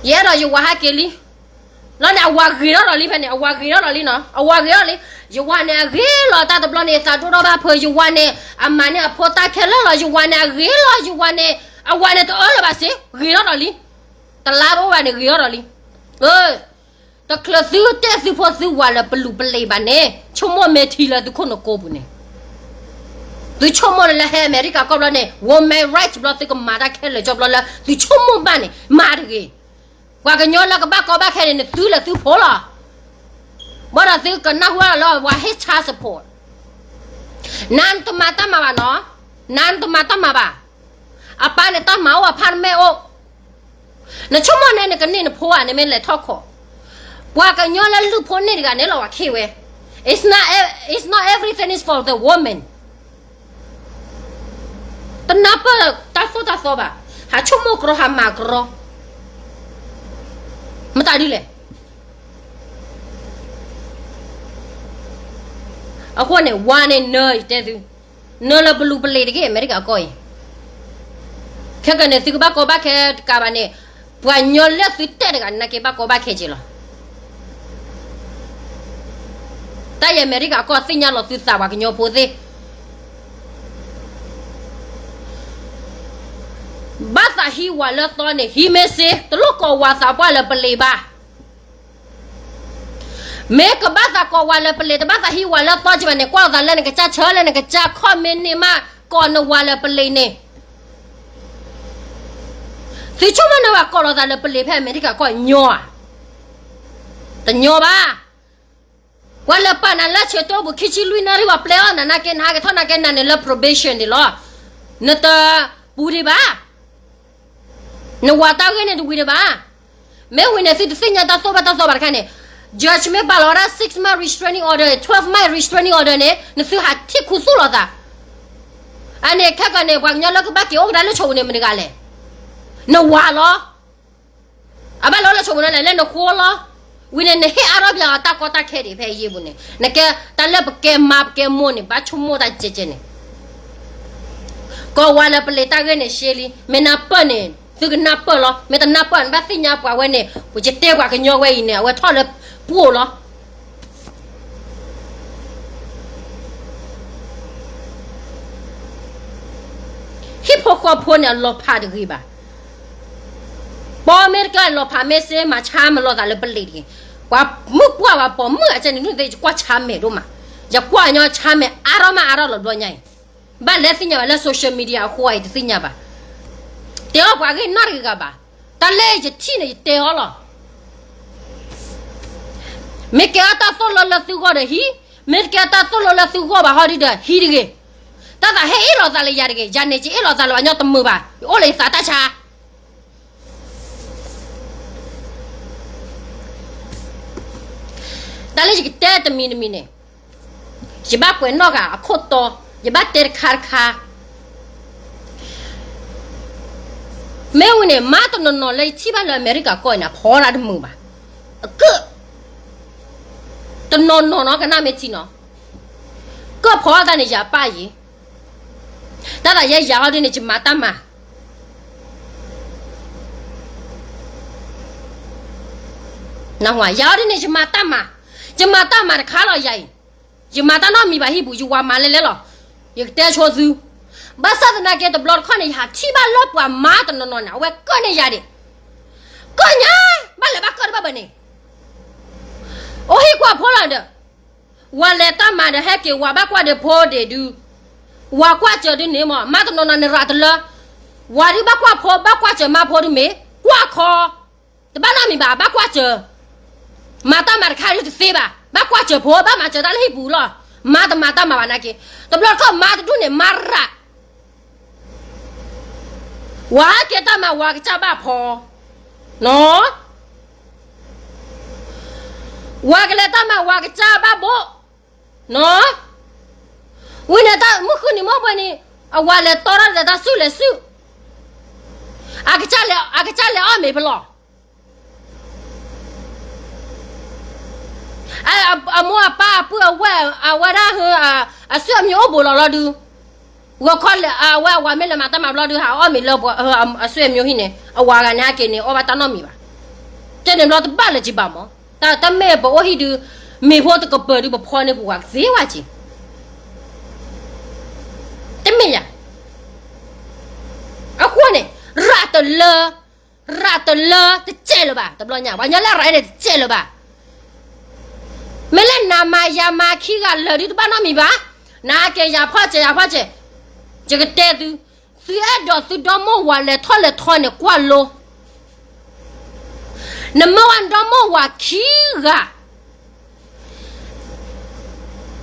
ယအဲၣ်ဒိးယဝၤဟးက့ၤလံ. လီၤန့ၣ် အဝၤဂ့ၤထီၣ်ဒီးလံဖဲန့ၣ် အဝၤဂ့ၤထီၣ်ဒီးလံနီၤ အဝၤဂ့ၤထီၣ်လံ. ယဝၤန့ၣ် အဂ့ၤလီၤတၢ်တဘျီန့ၣ် သးဒိၣ်ထီၣ်ဘၣ်ဖုး ယဝၤန့ၣ် အမၤန့ၢ်အဖိတၢ်ခဲလၢာ်လီၤ ယဝၤန့ၣ် အဂ့ၤလီၤ ယဝၤန့ၣ် အဝၤန့ၣ် တအၢလၢၤဘၣ်စ့ၢ် ဂ့ၤထီၣ်ဒီးလံ. တလါတအိၣ်ဘၣ်န့ၣ် ဂ့ၤထီၣ်ဒီးလံ. တချုးသုတဲသုဖိသုဝၤလၢပလူၤပလ့းဘၣ်န့ၣ် ဆိကမိၣ်မ့ၢ်ထံလၢသုခိၣ်နကိာ်ပူၤန့ၣ် သုဆိကမိၣ်လၢဟဲအမဲရကၤကီၢ်ဘျီန့ၣ် woman right ဘျီသုကမၤတၢ်ခဲလၢာ်ကၠီဘျီလၢ သုဆိကမိၣ်ဘၣ်န့ၣ် မၤတဂ့ၤ. ပှၤကညီလၢကဘၣ်ကီဘၣ်ခဲန့ၣ် နသုလၢသုဖိလီၤ. ဘၣ်ဒီးသုကနၢ်ဟူလၢပှၤဟ့ၣ် child support နၤနတမၤတၢ်မၤဘၣ်နီၤ နၤနတမၤတၢ်မၤဘၣ်. အပၢ်န့ၣ်တၢ်မၤအိၣ် အဖါတမဲအိၣ်, နဆိကမိၣ်န့ၣ် နကန့ၢ်နဖိဧါ နမ့ၢ်လဲၤထီၣ်ခိး, ပှၤကညီလၢလုၢ်ဖိန့ၢ်တဂၤန့ၣ်လီၤ ပှၤခ့ဝဲ, it's not, it's not everything is for the woman. တနၢ်ပၢၢ်တၢ်သိၣ်တၢ်သီဘၣ်, ဟးဆိကမိၣ်ကြီ ဟးမၤကြီ, မတၤဒ်လဲၣ်. အဃိန့ၣ် ဝါန့ၣ်နၢ ယတဲသု, နၢလၢပလူပလ့ၤတက့ၢ် အမဲရကၤကီၢ်အံၤ, ခဲကနံၣ်န့ၣ် သုကဘၣ်ကီဘၣ်ခဲတကးဘၣ်န့ၣ်, ပှၤကညီလၢသုတဲတဂၤန့ၣ် နာ်က့ဘၣ်ကီဘၣ်ခဲက့ၤလီၤ. တၢ်အံၤအမဲရကၤကီၢ်သ့ၣ်ညါလီၤသုသး ပှၤကညီဖိသ့ၣ်, ဘၣ်သးဟံးဝၤလၢသီန့ၣ် ဟံးမ့ၢ်စ့, တလိၣ်ကိးဝၤသးပှၢ်လၢပလ့ၤဘၣ်. မ့ၢ်ကဘၣ်သးကိးဝၤလၢပလ့ၤ တဘၣ်သးဟံးဝၤလၢသီကဘၣ်န့ၣ် ကွၢ်လိာ်သးလၢနကစၢ်ဆၢ လၢနကစၢ်ခီၣ်မ့ၢ်န့ၢ်မး ကိးနဝၤလၢပလ့ၤန့ၣ်, သုဆိကမိၣ်န့ၣ် ပှၤကိးလိာ်သးလၢပလ့ၤဖဲအမဲရကၤကီၢ်ညီဧါ, တညီဘၣ်. ပှၤလၢပာ်နၤလၢဆၢကတီၢ်ပူၤ ခံဆံလွံၢ်နၣ်ရံၣ် ပှၤပျဲအီၣ်နၤနာ်က့ နဟးက့ၤထီၣ်နာ်က့ နၤန့ၣ်လၢ probation ဒံးလီၤ. နတပူၤဒံးဘၣ်. နဝၤတၢ်ဂ့ၢ်န့ၣ်တဝံၤဒံးဘၣ်. မ့ၢ်ဝံၤန့ၣ် သုတသ့ၣ်ညါတၢ်သိၣ်ဘၣ်တၢ်သီဘၣ်တခါန့ၣ်, judge မ့ၢ်ပာ်လီၤဝဲဒၣ် six month restraining order, twelve month restraining order န့ၣ် နသုဟးထံၣ်ခူသူၣ်လိာ်သး. အန့ၣ်ခဲကနံၣ်န့ၣ် ပှၤကညီလၢကဘၣ်က့ၤအိၣ်ကဒါလၢဆိပူၤန့ၣ် မတၤတဂၤလဲၣ်. နဝၤလီၤ. အဘၣ်လီၤလၢဆိပူၤန့ၣ်လဲၣ် လၢနဃိလီၤ. ဝံၤန့ၣ် နဟ့ၣ်အါထီၣ်ပၠးအီၤတၢ်ကီတၢ်ခဲဒံးဖဲအယံၤပူၤန့ၣ် နကဲတၢ်လၢပကဲမါပကဲမိၢ်န့ၣ် ဘၣ်ဆိကမိၣ်တၢ်ကဲကဲန့ၣ် ကိးဝၤလၢပလ့ၤတၢ်ဂ့ၢ်န့ၣ်ရှဲလံ. မ့ၢ်နၢ်ပၢၢ်န့ၣ် သုကနၢ်ပၢၢ်လီၤ. မ့ၢ်တနၢ်ပၢၢ်န့ၣ် ဘၣ်သ့ၣ်ညါပှၤဝဲန့ၣ် ပကတဲပှၤကညီဝဲအံၤန့ၣ် အဝဲထီၣ်လၢပှိၢ်လီၤ. ဟံၣ်ဖိဃီဖိန့ၣ် အလီၤဖးတဂ့ၤဘၣ်. ပီမ့ၢ်တကဲလီၤဖးမ့ၢ်စ့ မၤဆါမၤလိာ်သးလၢပလ့ၤတဂ့ၤ. ပှၤမုၢ်ပှၢ်ပှၤပိာ်မုၣ်အစဲန့ၣ် ဒ်သိးယကွၢ်ဆါမဲာ်ဒိၣ်မး, ယကွၢ်ညီဆါမဲာ်အါထီၣ်မးအါထီၣ်လီၤဘျီညါအံၤ, ဘၣ်လဲၤသ့ၣ်ညါဘၣ်လၢ social media အဃိအံၤတသ့ၣ်ညါဘၣ်. တဲအီၣ်ပှၤဂ့ၢ်နီတဂၤဂၤဘၣ်. တၢ်လၢယထံၣ်န့ၣ် ယတဲအီၤလီၤ. မ့ၢ်ကဲအတၢ်သိၣ်လိလၢသုဂီၢ်ဒီးဟံး, မ့ၢ်တကဲတၢ်သိၣ်လိလၢသုဂီၢ်ဘၣ်ဟီဒုဒီး ဟံးတဂ့ၤ. တၢ်သးဟဲအ့ၣ်လိာ်သးလၢယၤတဂ့ၤ, ယၤန့ၣ်ယအ့ၣ်လိာ်သးလၢအညီတမုာ်ဘၣ်, ယအိၣ်လၢယသးတၢ်ဆါ တၢ်လၢယကတဲတမံၤတမံၤန့ၣ်, ယဘၣ်ကွဲးနီၣ်ဂၤအခိၣ်တီ, ယဘၣ်တဲတခါတခါ. မ့ၢ်ဝံၤန့ၣ် မါတနီၤနီၤလၢယထံၣ်ဘၣ်လၢအမဲရကၤကီၢ်အံၤန့ၣ် အဖီတၢ်တမုာ်ဘၣ်. အကၢၣ် တနီၤနီၤနီၤ ကနၣ်မ့ၢ်ထံနီၤ, ကၢၣ်ဖီတၢ်န့ၣ် ယၤပၢ်ယံၤ, တၢ်သးယဲယၤဟီဒ်န့ၣ် ယမၤတၢ်မၤ ယၤဟီဒ်န့ၣ် ယမၤတၢ်မၤ, ယမၤတၢ်မၤတခါလီၤယၤအံၤ, ယမၤတၢ်နီတမံၤဘၣ်ဟံၣ်ပူၤ, ယဝၤမၤလဲၣ်လဲၣ်လီၤ. ယကတဲဆိသု, ဘၣ်ဆၣ်သနာ်က့ တဘျီတခီၣ်န့ၣ် ယဟးထံၣ်ဘၣ်လၢပှၤမါတနီၤနီၤန့ၣ် အဝဲကၢၣ်န့ၢ်ယၤဒံး, ကၢၣ်ညါ, ဘၣ်လဲၤဘၣ်ကၢၣ်တဘၣ်ဘၣ်န့ၣ်, အိၣ်ဟံၣ်ကွၢ်ဖိလီၤဒီး ဝၤလဲၤတၢ်မၤဒီးဟဲက့ၤ ဝၤဘၣ်ကွၢ်ဒံးဖိဒံးဒုး, ဝၤကွၢ်စၢၤဒုးန့ၣ်မး မါတနီၤနီၤန့ၣ်ရးတလၢ, ဝၤဒုးဘၣ်ကွၢ်ဖိ ဘၣ်ကွၢ်စၢၤမါဖိဒုးမ့ၢ်, ကွၢ်ခီ, တဘၣ်နီတမံၤဘၣ် ဘၣ်ကွၢ်စၢၤ, မၤတၢ်မၤတခါဒုးတသ့ဘၣ် ဘၣ်ကွၢ်စၢၤဖိ ဘၣ်မၤစၢၤတၢ်လၢဟံၣ်ပူၤလီၤ, မါတမၤတၢ်မၤဘၣ်နာ်က့, တဘျီတခီၣ်မါတဒူၣ်န့ၣ် မါရး ဝၤဟဲက့ၤတၢ်မၤ ဝၤကစၢ်ဘၣ်ဖီ, နီၤ, ဝၤကလဲၤတၢ်မၤ ဝၤကစၢ်ဘၣ်ဘိ, နီၤ, ဝံၤန့ၣ်တၢ်မုၢ်ဃုနံၤမုၢ်ဘှဲန့ၣ်, အဝၤလဲၤတီထီၣ်လဲၤတၢ်ဆူၣ်လဲၤဆူၣ်, အကစၢ်လဲၤ အကစၢ်လဲၤအီၣ်မ့ၤဖဲလဲၣ် အမိၢ်အပၢ်အပုၢ်အဝဲၢ် အဝဲဒၣ် အဆွေမျိုးအိၣ်ဘူးလီၤလီၤဒုး, ဂီၤခီလဲၤ အဝဲအဝၤမ့ၢ်လဲၤမၤတၢ်မၤဘျီဒုး ဟးအီၣ်မ့ၤလၢအဆွေမျိုးဟံၣ်န့ၣ် အဝၤဂၤန့ၣ်ဟဲက့ၤန့ၣ် အီၣ်ဘၣ်တၢ်နီတမံၤဘၣ်, တဲန့ၣ်ဘျီတဘၣ်လၢၤက့ၤဘၣ်မး, တၢ်တမ့ၢ်ပအိၣ်ဟံၣ်ဒုး မ့ၤဖိတကပၤဒုး ပဖီန့ၢ်ပဝၤကသ့ဝဲက့ၤ, တမ့ၢ်ယၤ အဃိန့ၣ် ရးတလၢ ရးတလၢတစဲးလၢၤဘၣ်, တဘျီညါ ပှၤကညီလၢရးန့ၣ်တစဲးလၢၤဘၣ်, မ့ၢ်လၢနၤမၤယၤမၤခံဂၤလၢာ်ဒုးတဘၣ်နီတမံၤဘၣ်, နဟဲက့ၤယၤဖီၣ်စဲးယၤဖီၣ်စဲး, ယကတဲသု, သုအဲၣ်ဒိးသုဒီမိၢ်ဝၤလဲၤထီၣ်လဲၤထီန့ၣ် ကွၢ်လိ နမၢဝဲနဒီမိၢ်ဝၤခံဂၤ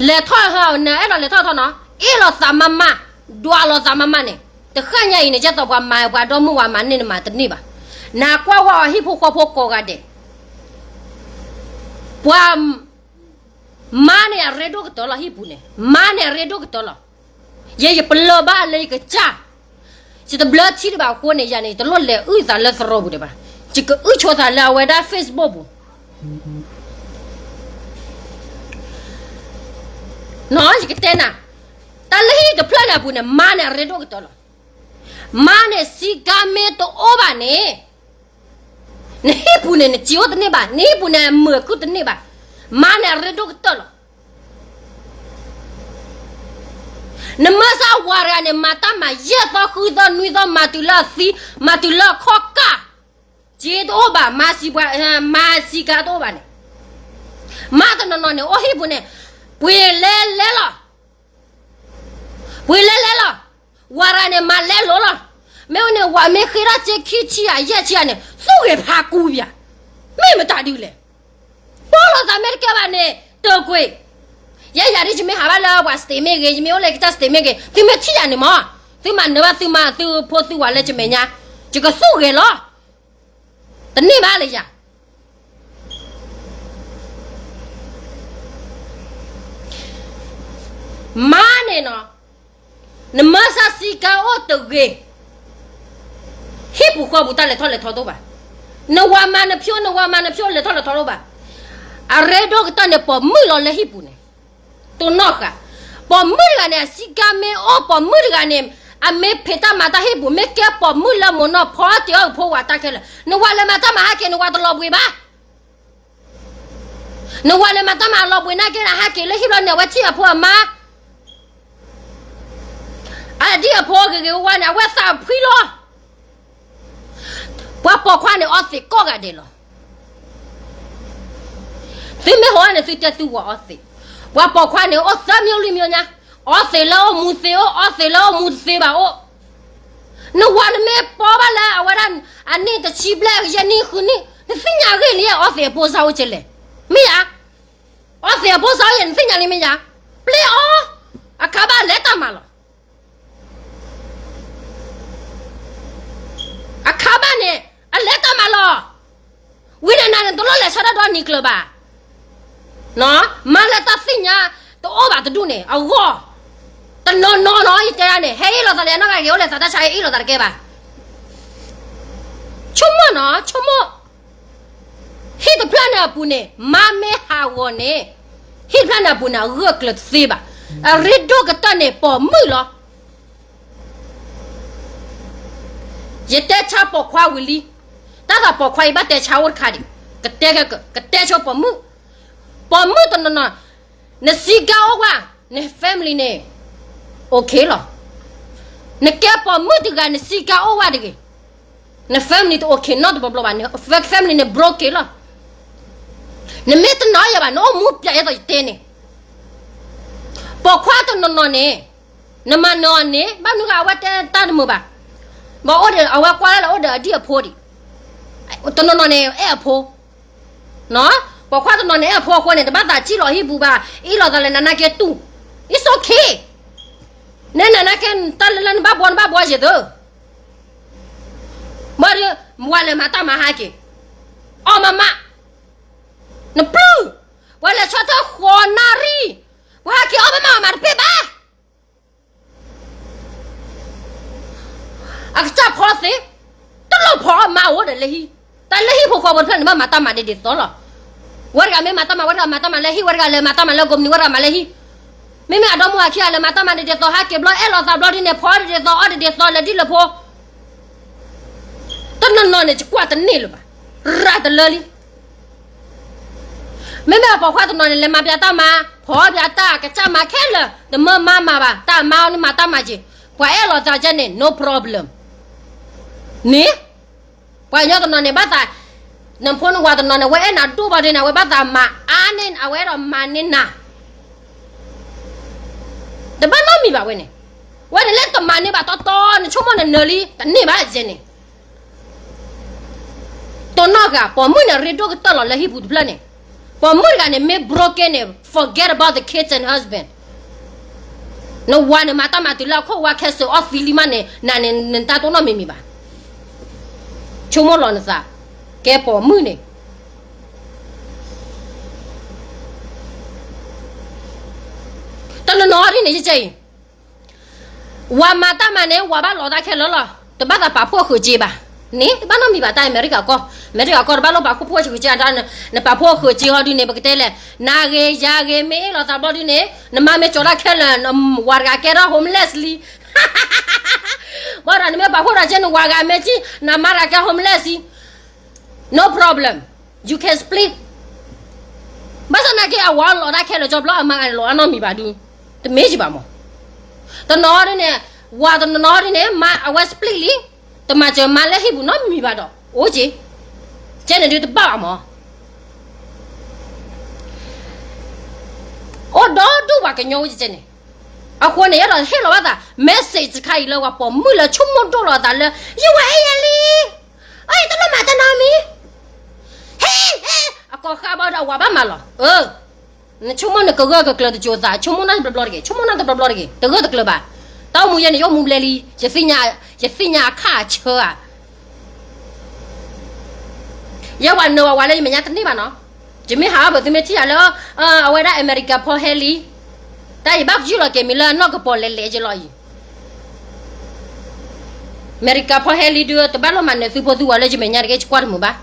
လဲၤထီၣ်ဟါ နအဲၣ်ဒိးလဲၤထီၣ်ထီနီၤ အ့ၣ်လိာ်သးမးမး, ဒွးလိာ်သးမးမးန့ၣ်, တဃၣ်ညါအံၤန့ၣ် ဒ်သိးပှၤမၤပှၤဒီမုၢ်ဝၤမၤန့ၢ်နမၤတန့ၢ်ဘၣ်. နကွၢ်ဝဲအီၤဟံၣ်ဖိဃီဖိကိးဂၤဒဲး, ပှၤမါန့ၣ်အရ့ဒိၣ်ကတၢၢ်လီၤ ဟံၣ်ပူၤန့ၣ်, မါန့ၣ်အရ့ဒိၣ်ကတၢၢ်လီၤ. ယဲယပလၢၢ်ဘၣ်လၢယကစၢ်, ယတဘျၢထံတဘၣ်အဃိန့ၣ် ယၤန့ၣ် ယတလိၣ်လဲၤအုၣ်သးလၢသရိာ်ပူၤဒံးဘၣ်. ယကအုၣ်ဆိသးလၢအဝဲဒၣ် Facebook ပူၤ နီၤ ယကတဲနၤ, တၢ်လၢဟံၣ်တဖျၢၣ်န့ၣ်အပူၤန့ၣ် မါန့ၣ်အရ့ဒိၣ်ကတၢၢ်လီၤ. မါန့ၣ်စံးကါမ့ၢ်တအိၣ်ဘၣ်န့ၣ်, နဟံၣ်ပူၤန့ၣ် နစံးအိၣ်တန့ၢ်ဘၣ်, နဟံၣ်ပူၤန့ၣ် မုာ်အခုတန့ၢ်ဘၣ်. မါန့ၣ်အရ့ဒိၣ်ကတၢၢ်လီၤ. နမ့ၢ်စၢ်ဝၤတဂၤန့ၣ် မၤတၢ်မၤယဲၢ်သီဃုသီနွံသီ မၤတုၤလၢအသံ, မၤတုၤလၢအခီၣ်ကၢ်, စံးတအိၣ်ဘၣ်, မၤစံးပှၤ, မၤစံးကါတအိၣ်ဘၣ်န့ၣ်, မါတနီၤနီၤန့ၣ် အိၣ်ဟံၣ်ပူၤန့ၣ်, ပှ့ၤလဲလဲလီၤ. ပှ့ၤလဲလဲလီၤ. ဝၤတဂၤန့ၣ် မၤလဲလိၤလီၤ. မ့ၢ်အိၣ်န့ၣ် ဝၤမ့ၢ်ဃ့ထီၣ်စ့ခံဆံယဲၢ်ဆံန့ၣ် သူၣ်ဂ့ၤဖးကူပၠး, မ့ၢ်မတၤဒ်လဲၣ်. ပီၣ်လိာ်သးမ့ၢ်တကဲဘၣ်န့ၣ် တကွ့ၢ်, ယဲယၤဒ်ယမ့ၢ်ဟးဘၣ်လၢပှၤ state မ့ၢ်ဂ့ၤ, ယမ့ၢ်အိၣ်လၢယကစၢ် state မ့ၢ်ဂ့ၤ, သုမ့ၢ်ထံၣ်ယၤန့ၣ်မး, သုမၤနၢၤဘၣ်သုမါသုဖိသုဝၤလၢယမဲာ်ညါ, ယကသူၣ်ဂ့ၤလီၤ. တန့ၢ်ဘၣ်လၢယၤ မါန့ၣ်နီၤ, နမ့ၢ်စၢ်စံးကါအိၣ်တဂ့ၤ, ဟံၣ်ပူၤဃီပူၤတၢ်လဲၤထီၣ်လဲၤထီတအိၣ်ဘၣ်. နဝၤမၤနဖျိ, နဝၤမၤနဖျိ လဲၤထီၣ်လဲၤထီတအိၣ်ဘၣ်. အရ့ဒိၣ်ကတၢၢ်န့ၣ်ပိာ်မုၣ်လီၤလၢဟံၣ်ပူၤန့ၣ်, တိၢ်နီၣ်ဃာ်, ပိာ်မုၣ်တဂၤန့ၣ် အစံးကါမ့ၢ်အိၣ်, ပိာ်မုၣ်တဂၤန့ၣ် အမ့ၢ်ဖံးတၢ်မၤတၢ်ဟံၣ်ပူၤ မ့ၢ်ကဲပိာ်မုၣ်လၢမိၢ်နီၢ်ဖီတ့ၢ်အီၣ်ကဖိဝၤတၢ်ခဲလၢာ်, နဝၤလဲၤမၤတၢ်မၤဟးက့ၤ နဝၤတလီၤဘှံးဘၣ်. နဝၤလဲၤမၤတၢ်မၤလီၤဘှံးနာ်က့န့ၣ် ဟးက့ၤလၢဟံၣ်ဘျီန့ၣ် အဝဲထံၣ်အဖိအမါ အဒံၣ်အဖိဂ့ၤဂ့ၤဝါဝါန့ၣ် အဝဲသးဖှံလီၤ. ပှၤပိာ်ခွါန့ၣ်အီသံးကိးဂၤဒဲးလီၤ. သုမ့ၢ်ဟီန့ၣ် သုတဲသုဝၤအီသံး, ပှၤပိာ်ခွါန့ၣ်အိၣ်သၢမံၤလွံၢ်မံၤညါ, အီသံးလၢအိၣ်မူသ့အိၣ်, အီသံးလၢအိၣ်မူတသ့ဘၣ်အိၣ်. နဝၤနမ့ၢ်ပိာ်ဘၣ်လၢအဝဲဒၣ် အနံၣ်တဆံဘျဲၣ် ယဲၢ်နံၣ်ဃုနံၣ် နသ့ၣ်ညါဂ့ၢ်လံ အီသံးအဖိစါအိၣ်ကလဲၣ်, မ့ၢ်ဧါ. အီသံးအဖိစါအိၣ်ယဲၢ် နသ့ၣ်ညါလံမ့ၢ်ဧါ. ပျဲအီၤ, အခါဘၣ်လဲၤတၢ်မၤလီၤ. အခါဘၣ်န့ၣ် အလဲၤတၢ်မၤလီၤ. ဝံၤန့ၣ်နၤန့ၣ် တလိၣ်လဲၤဆၢထၢၣ်ဒီနံၤကျၢၤဘၣ်. မါလၢတၢ်သ့ၣ်ညါတအိၣ်ဘၣ်တဒူၣ်န့ၣ် အဂီၢ်, တနီၤနီၤနီၤ ယတဲဒၣ်န့ၣ် ဟဲအ့ၣ်လိာ်သးလၢအနီၢ်ဂၤက့ၤ အိၣ်လဲၤသးတၢ်ဆါ ဟဲအ့ၣ်လိာ်သးတကဲဘၣ်. ဆိကမိၣ်နီၤ ဆိကမိၣ်, ဟံၣ်တဖျၢၣ်န့ၣ်အပူၤန့ၣ် မါမ့ၢ်ဟးဂီၤန့ၣ်, ဟံၣ်တဖျၢၣ်န့ၣ်အပူၤန့ၣ် အဂၢၢ်ကျၢၤတသ့ဘၣ်. အရ့ဒိၣ်ကတၢၢ်န့ၣ် ပိာ်မုၣ်လီၤ. ယတဲဆါပိာ်ခွါဝံၤလံ, တၢ်သးပိာ်ခွါအံၤဘၣ်တဲဆါအိၣ်တခါဒံး, ကတဲက, ကတဲဆိပိာ်မုၣ်, ပိာ်မုၣ်တနီၤနီၤ, နစံးကါအိၣ်ဝဲ, န family န့ၣ် okay လီၤ. နကဲပိာ်မုၣ်တဂၤ နစံးကါအိၣ်ဝဲတဂ့ၤ, န family တ okay နီတဘျီဘျီဘၣ်, န family န့ၣ် broken လီၤ. နမ့ၢ်တနာ်ယၤဘၣ် နအိၣ်မူပျဲၢ်အသိးယတဲန့ၣ်, ပိာ်ခွါတနီၤနီၤန့ၣ်, နမၤနၢၤအီၤန့ၣ် ဘၣ်မနုၤဃိအဝဲတဲတၢ်တမုာ်ဘၣ်, ဘၣ်အိၣ်ဒီးအဝဲကွၢ်လၢလၢအိၣ်ဒီးအဒံၣ်အဖိဒံး, တနီၤနီၤန့ၣ် အဲၣ်အဖိ ပိာ်ခွါတနီၤန့ၣ် အဲၣ်အဖိအဃိန့ၣ် တဘၣ်သးထံၣ်လီၤဟံၣ်ပူၤဘၣ်, အ့ၣ်လိာ်သးလၢနနာ်က့တူၢ်, it's okay. နနာ်က့ တၢ်လၢလၢနဘၣ်ဘှီနဘၣ်ဘှီယဲၢ်သု, ဘၣ်ဒီး ဝၤလဲၤမၤတၢ်မၤဟးက့ၤ, အီၣ်မးမး, နပျုၢ်, ပှၤလဲၤဆီထၢၣ်ဃိးနၣ်ရံၣ်, ပှၤဟးက့ၤအီၣ်မးမး မၤတပ့ၢ်ဘၣ်. အကစၢ်ဖီသ့, တလိၣ်ဖီအီၣ်မးအိၣ်ဒီးလၢဟံၣ်, တၢ်လၢဟံၣ်ဖိဃီဖိတဖျၢၣ်န့ၣ် ဘၣ်မၤတၢ်မၤဒ်ဒ်သိးလီၤ. ဝဲတဂၤမ့ၢ်မၤတၢ်မၤ ဝဲတဂၤမၤတၢ်မၤလၢဟံၣ်, ဝဲတဂၤလဲၤမၤတၢ်မၤလၢကိးမုၢ်နံၤ ဝဲတဂၤမၤလၢဟံၣ်, မ့မ့ၢ်အဒီမါဝၤခံဂၤလဲၤမၤတၢ်မၤဒ်ဒ်သိး ဟးက့ၤဘျီအဲၣ်လိာ်သးဘျီဒ်န့ၣ် ဖီဒ်ဒ်သိး အီၣ်ဒ်ဒ်သိး လဲၤဒ်လၢဖိ တနီၤနီၤန့ၣ် ယကွၢ်တန့ၢ်လၢၤဘၣ်, ရၤတလၢလံ. မ့မ့ၢ်ပိာ်ခွါတနီၤန့ၣ် လဲၤမၤပျးတၢ်မၤ, ဖီပျးတၢ်, ကစၢ်မၤခဲလၢာ်, တမၢမါမၤဘၣ်, တၢ်မါအီၤန့ၣ်မၤတၢ်မၤက့ၤ, ပှၤအဲၣ်လိာ်သးဒ်န့ၣ် no problem. န့ၣ်, ပှၤကညီတနီၤန့ၣ် ဘၣ်သး, နဖိနဝၤတနီၤန့ၣ် အဝဲအဲၣ်နၤဒိၣ်ဘၣ်ဒ်န့ၣ် အဝဲဘၣ်သးမၤအါန့ၢ်, အဝဲအဲၣ်ဒိးမၤန့ၢ်နၤ တဘၣ်နီတမံၤဘၣ်ဝဲန့ၣ်, ဝဲန့ၣ်လၢတမၤန့ၢ်ဘၣ်တီတီ နဆိကမိၣ်နနၢၤလံ တန့ၢ်ဘၣ်ယဲန့ၣ်, တိၢ်နီၣ်ဂၤ ပိာ်မုၣ်န့ၣ် ရ့ဒိၣ်ကတၢၢ်လီၤလၢဟံၣ်ပူၤတဖျၢၣ်န့ၣ်, ပိာ်မုၣ်တဂၤန့ၣ် မ့ၢ် broken န့ၣ် forget about the kids and husband. နဝၤန့ၣ်မၤတၢ်မၤတုၤလၢအခိၣ်ဝါခဲစၢၤအီၣ်သံလံမးန့ၣ် နန့ၣ် နတၢ်တိၢ်နီၣ်မ့ၢ်မံၤဘၣ်. ဆိကမိၣ်လီၤနသး, ကဲပိာ်မုၣ်န့ၣ် တနီၤနီၤဒ်န့ၣ် ယကဲအံၤ ဝၤမၤတၢ်မၤန့ၣ် ဝၤဘၣ်လီၤတၢ်ခဲလၢာ်လီၤ. တဘၣ်သးပာ်ဖှိၣ်ဃုာ်စ့ဘၣ်. န့ၣ် တဘၣ်နီတမံၤဘၣ် တၢ်အမဲရကၤကီၢ်, အမဲရကၤကီၢ်တဘၣ်လိၣ်ပာ်ဖှိၣ်ဃုာ်စ့, နပာ်ဖှိၣ်ဃုာ်စ့ဟီဒ်န့ၣ် ပကတဲလဲၣ်, နဂ့ၤယၤဂ့ၤ မ့ၢ်အ့ၣ်လိာ်သးဘျီဒ်န့ၣ် နမၤမ့ၢ်ကၠီၤတၢ်ခဲလၢာ် နဝၤတဂၤကဲထီၣ် homeless လံ. ဘၣ်ဒီးနမ့ၢ်ပာ်ဖှိၣ်ဒီးကဲ နဝၤဂၤမ့ၢ်ကံၣ် နမါတဂၤကဲ homeless လံ. No problem, you can split. ဘၣ်ဆၣ်နာ်က့ အဝၤလီၤတၢ်ခဲလၢာ်ကၠီဘျီ အမါဂၤန့ၣ်လီၤအနီတမံၤဘၣ်ဒုး, တမ့ၢ်ကံဘၣ်မး. တနီၤဒ်န့ၣ်, ဝၤတနီၤဒ်န့ၣ် မါအဝဲ split လံ, တမၤစၢၤမါလၢဟံၣ်ပူၤနီတမံၤဘၣ်ဒီး အိၣ်က့ၤ, ကဲန့ၣ်ဒုးတဘၣ်ဘၣ်မး. အိၣ်ဒီဒူၣ်ပှၤကညီအိၣ်ကဲန့ၣ်, အဃိန့ၣ် ယအဲၣ်ဒိးဟ့ၣ်လီၤဘၣ်သး message တခါအံၤလၢပှၤပိာ်မုၣ်လၢဆိကမိၣ်ဒိၣ်လီၤအသးလၢ ယဝၤအဲၣ်ယၤလံ, အတလိၣ်မၤတနီတမံၤ, ဟဲ, အကိးဃာ်ဘၣ်ဒီးအဝၤဘၣ်မၤလီၤ. နဆိကမိၣ်နကဂၢၢ်ကကျၢၤတစိၤသး, ဆိကမိၣ်နီတဘျီဘျီတဂ့ၤ, ဆိကမိၣ်နီတဘျီဘျီတဂ့ၤ, တဂၢၢ်တကျၢၤဘၣ်. တၢ်အိၣ်မူယဲန့ၣ် ယအိၣ်မူဘျဲလံ, ယသ့ၣ်ညါအခၣ်အဆၢဧါ. ယဲဝၤနၢၤဝၤဝၤလၢယမဲာ်ညါတန့ၢ်ဘၣ်နီၤ. ယမ့ၢ်ဟးအီၣ်ဘၣ်သုမ့ၢ်ထံၣ်ယၤလၢ အဝဲဒၣ်အမဲရကၤဖိဟဲလံ, တၢ်ယဘၣ်ယုၢ်လီၤက့ၤမံၤလၢအနီၢ်ကပီၤလဲၤလဲၤယလီၤအံၤ. အမဲရကၤဖိဟဲလံဒုး တဘၣ်လိၣ်မၤနၢၤသုဖိသုဝၤလၢယမဲာ်ညါတဂ့ၤ ယကွၢ်တမုာ်ဘၣ်.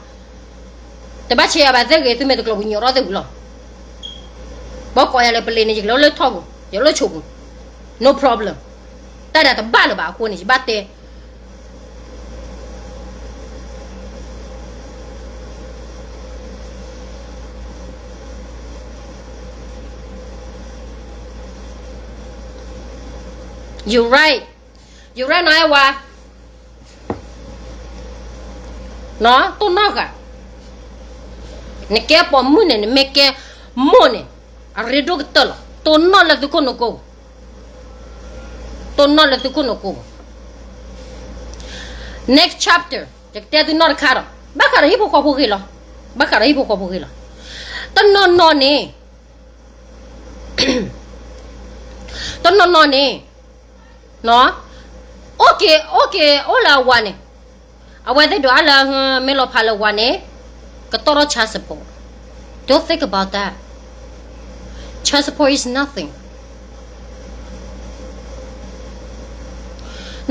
တဘၣ်ဆဲးအဘၣ်သ့ၣ်ဂ့ၤ သုမ့ၢ်တကျိၤပူၤညိးထီၣ်သ့ၣ်ဝံၤလီၤ. ဘၣ်ကိးယၤလၢပလံၤန့ၣ် ယကလဲၤအိၣ်လၢထီၣ်ပူၤ, ယအိၣ်လၢဆိးပူၤ, no problem. တၢ်ဒၣ်တဘၣ်လၢၤဘၣ်အဃိန့ၣ် ယဘၣ်တဲ You right, you right နီၤ အဲၣ်ဝၤ, တိၢ်နီၣ်ဃာ်, နကဲပိာ်မုၣ်န့ၣ် နမ့ၢ်ကဲမိၢ်န့ၣ် အရ့ဒိၣ်ကတၢၢ်လီၤ. တိၢ်နီၣ်လၢသုခိၣ်နူာ်ကိၢ်, တိၢ်နီၣ်လၢသုခိၣ်နူာ်ကိၢ်. Next chapter ယကတဲသုနီၢ်တခါဒီး ဘၣ်ဃးဒီးဟံၣ်ဖိဃီဖိဂ့ၤလီၤ, ဘၣ်ဃးဒီးဟံၣ်ဖိဃီဖိဂ့ၤလီၤ. တနီၤနီၤန့ၣ် တနီၤနီၤန့ၣ် အိၣ်က့ၤ အိၣ်က့ၤ အိၣ်လၢအဝၤန့ၣ်, အဝဲသ့ၣ်ဒိးအါလၢ မ့ၢ်လီၤဖးလၢဝၤန့ၣ် ကတီၢ်ထီၣ် child support. Don't think about that. Child support is nothing.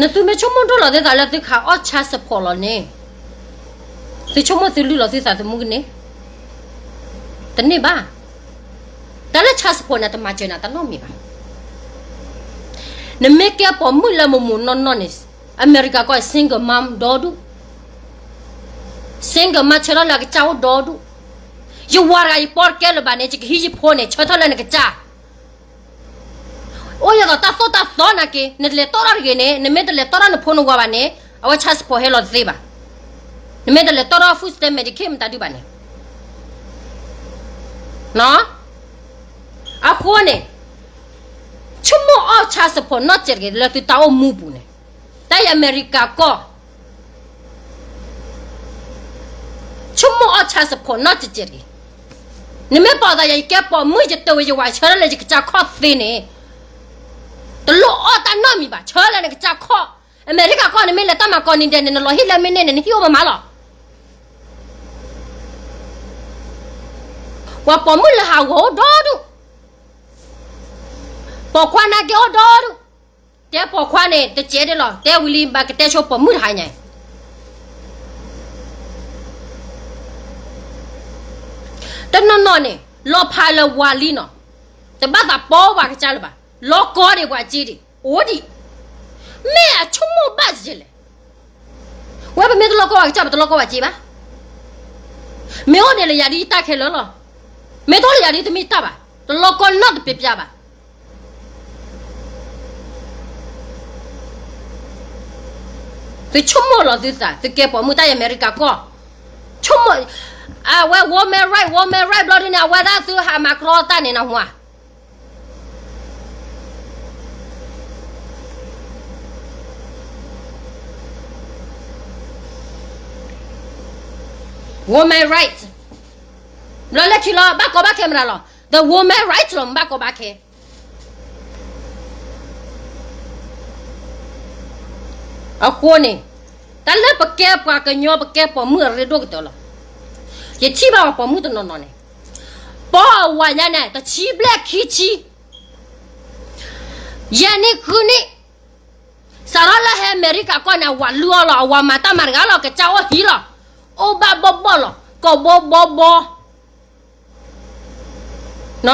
နသုမ့ၢ်ဆိကမိၣ်ဒိၣ်လီၤသုသးလၢသုခးအီၣ် child support လီၤန့ၣ်, သုဆိကမိၣ်သုလုၢ်လီၤသုသးသမူကန့ၣ်, တန့ၢ်ဘၣ်. တၢ်လၢ child support န့ၣ် တမၤစၢၤနၤတၢ်နီတမံၤဘၣ်. နမ့ၢ်ကဲပိာ်မုၣ်လၢမိၢ်မိၢ်နီၢ်နီၢ်န့ၣ်, အမဲရကၤကီၢ် single mom ဒီဒူၣ်, single mom ဆၢထၢၣ်လၢအကစၢ်အိၣ်ဒီဒူၣ်. ယဝၤတဂၤယပီတကဲလၢၤဘၣ်န့ၣ် ယကဟံးယဖိန့ၣ် ဆၢထၢၣ်လၢနကစၢ် အိၣ်ယသိးတၢ်သိၣ်တၢ်သီနာ်က့, နတလဲၤတီၣ်ထီၣ်တဂ့ၤန့ၣ်, နမ့ၢ်တလဲၤတီၣ်ထီၣ်နဖိနဝၤဘၣ်န့ၣ်, အဝဲ child support ဟဲလီၤတသ့ဘၣ်. နမ့ၢ်တလဲၤတီၣ်ထီၣ် food stamp Medicaid မတၤဒုဘၣ်န့ၣ်, အဃိန့ၣ် ဆိကမိၣ်အီၣ် child support နီၢ်စဲးတဂ့ၤ လၢသုတၢ်အိၣ်မူပူၤန့ၣ်, တၢ်အံၤအမဲရကၤကီၢ် ဆိကမိၣ်အီၣ် child support နီၢ်စဲးတဂ့ၤ. နမ့ၢ်ပိာ်သးယၤ ယကဲပိာ်မုၣ် ယတဝံၤယဝၤ ဆၢထၢၣ်လၢယကစၢ်ခီၣ်သ့န့ၣ်, တလိၣ်အီၣ်တၢ်နီတမံၤဘၣ်, ဆၢထၢၣ်လၢနကစၢ်ခီၣ်. အမဲရကၤကီၢ် နမ့ၢ်လဲၤတၢ်မၤကိးနံၤဒဲးန့ၣ် နလီၤဟံၣ်လၢမ့ၢ်န့ၢ်န့ၣ် နဟံၣ်အိၣ်မးမးလီၤ. ပှၤပိာ်မုၣ်လၢဟးဂီၤအိၣ်ဒီဒူၣ်, ပိာ်ခွါနာ်က့အိၣ်ဒီဒူၣ်. တဲပိာ်ခွါန့ၣ် တစဲးဒ်လီၤ, တဲဝံၤလံ ဘၣ်ကတဲဆိပိာ်မုၣ်တဟါညါအံၤ. တနီၤနီၤန့ၣ် လီၤဖးလၢဝၤလံနီၤ, တဘၣ်သးပီပှၤကစၢ်လၢၤဘၣ်, လီၤကီဒံးပှၤစ့ဒံး, အိၣ်ဒံး, မ့ၢ်အဆိကမိၣ်ဘၣ်စ့လဲၣ်. ဝဲပမ့ၢ်တလီၤကီပှၤကစၢ် ပတလီၤကီပှၤစ့ဘၣ်. မ့ၢ်အိၣ်ဒံးလၢယၤဒ်ယတၢ်ခဲလၢာ်လီၤ, မ့ၢ်တအိၣ်လၢယၤဒ်တမ့ၢ်တၢ်ဘၣ်, တလီၤကီနီတပျးပျးဘၣ်. သုဆိကမိၣ်လီၤသုသး, သုကဲပိာ်မုၣ်တၢ်ယမဲရကၤကီၢ်, ဆိကမိၣ်, အဝဲ woman right, woman right ဘျီဒ်န့ၣ် အဝဲဒၣ်သုဟးမၤကြီတၢ်န့ၣ်နဟါ. Woman right ဘျီလၢခံလီၤ ဘၣ်ကီဘၣ်ခဲမတၤလီၤ, the woman right လီၤ ဘၣ်ကီဘၣ်ခဲ. အဃိန့ၣ်, တၢ်လၢပကဲပှၤကညီ ပကဲပိာ်မုၣ်အရ့ဒိၣ်ကတၢၢ်လီၤ. ယထံၣ်ဘၣ်ပှၤပိာ်မုၣ်တနီၤနီၤန့ၣ်, ပှၤအဝၤညါန့ၣ် တဆံဘျဲၣ်ခံဆံ, ယဲၢ်နံၣ်ဃုနံၣ်, စးထီၣ်လၢဟဲအမဲရကၤကီၢ်န့ၣ် အဝၤလုၢ်အီၣ်လီၤ, အဝၤမၤတၢ်မၤတဂၤလီၤ, ကစၢ်အိၣ်ဟံၣ်လီၤ, အိၣ်ဘၣ်ဘီၣ်ဘီၣ်လီၤ, ကိာ်ဘီဘီဘီ န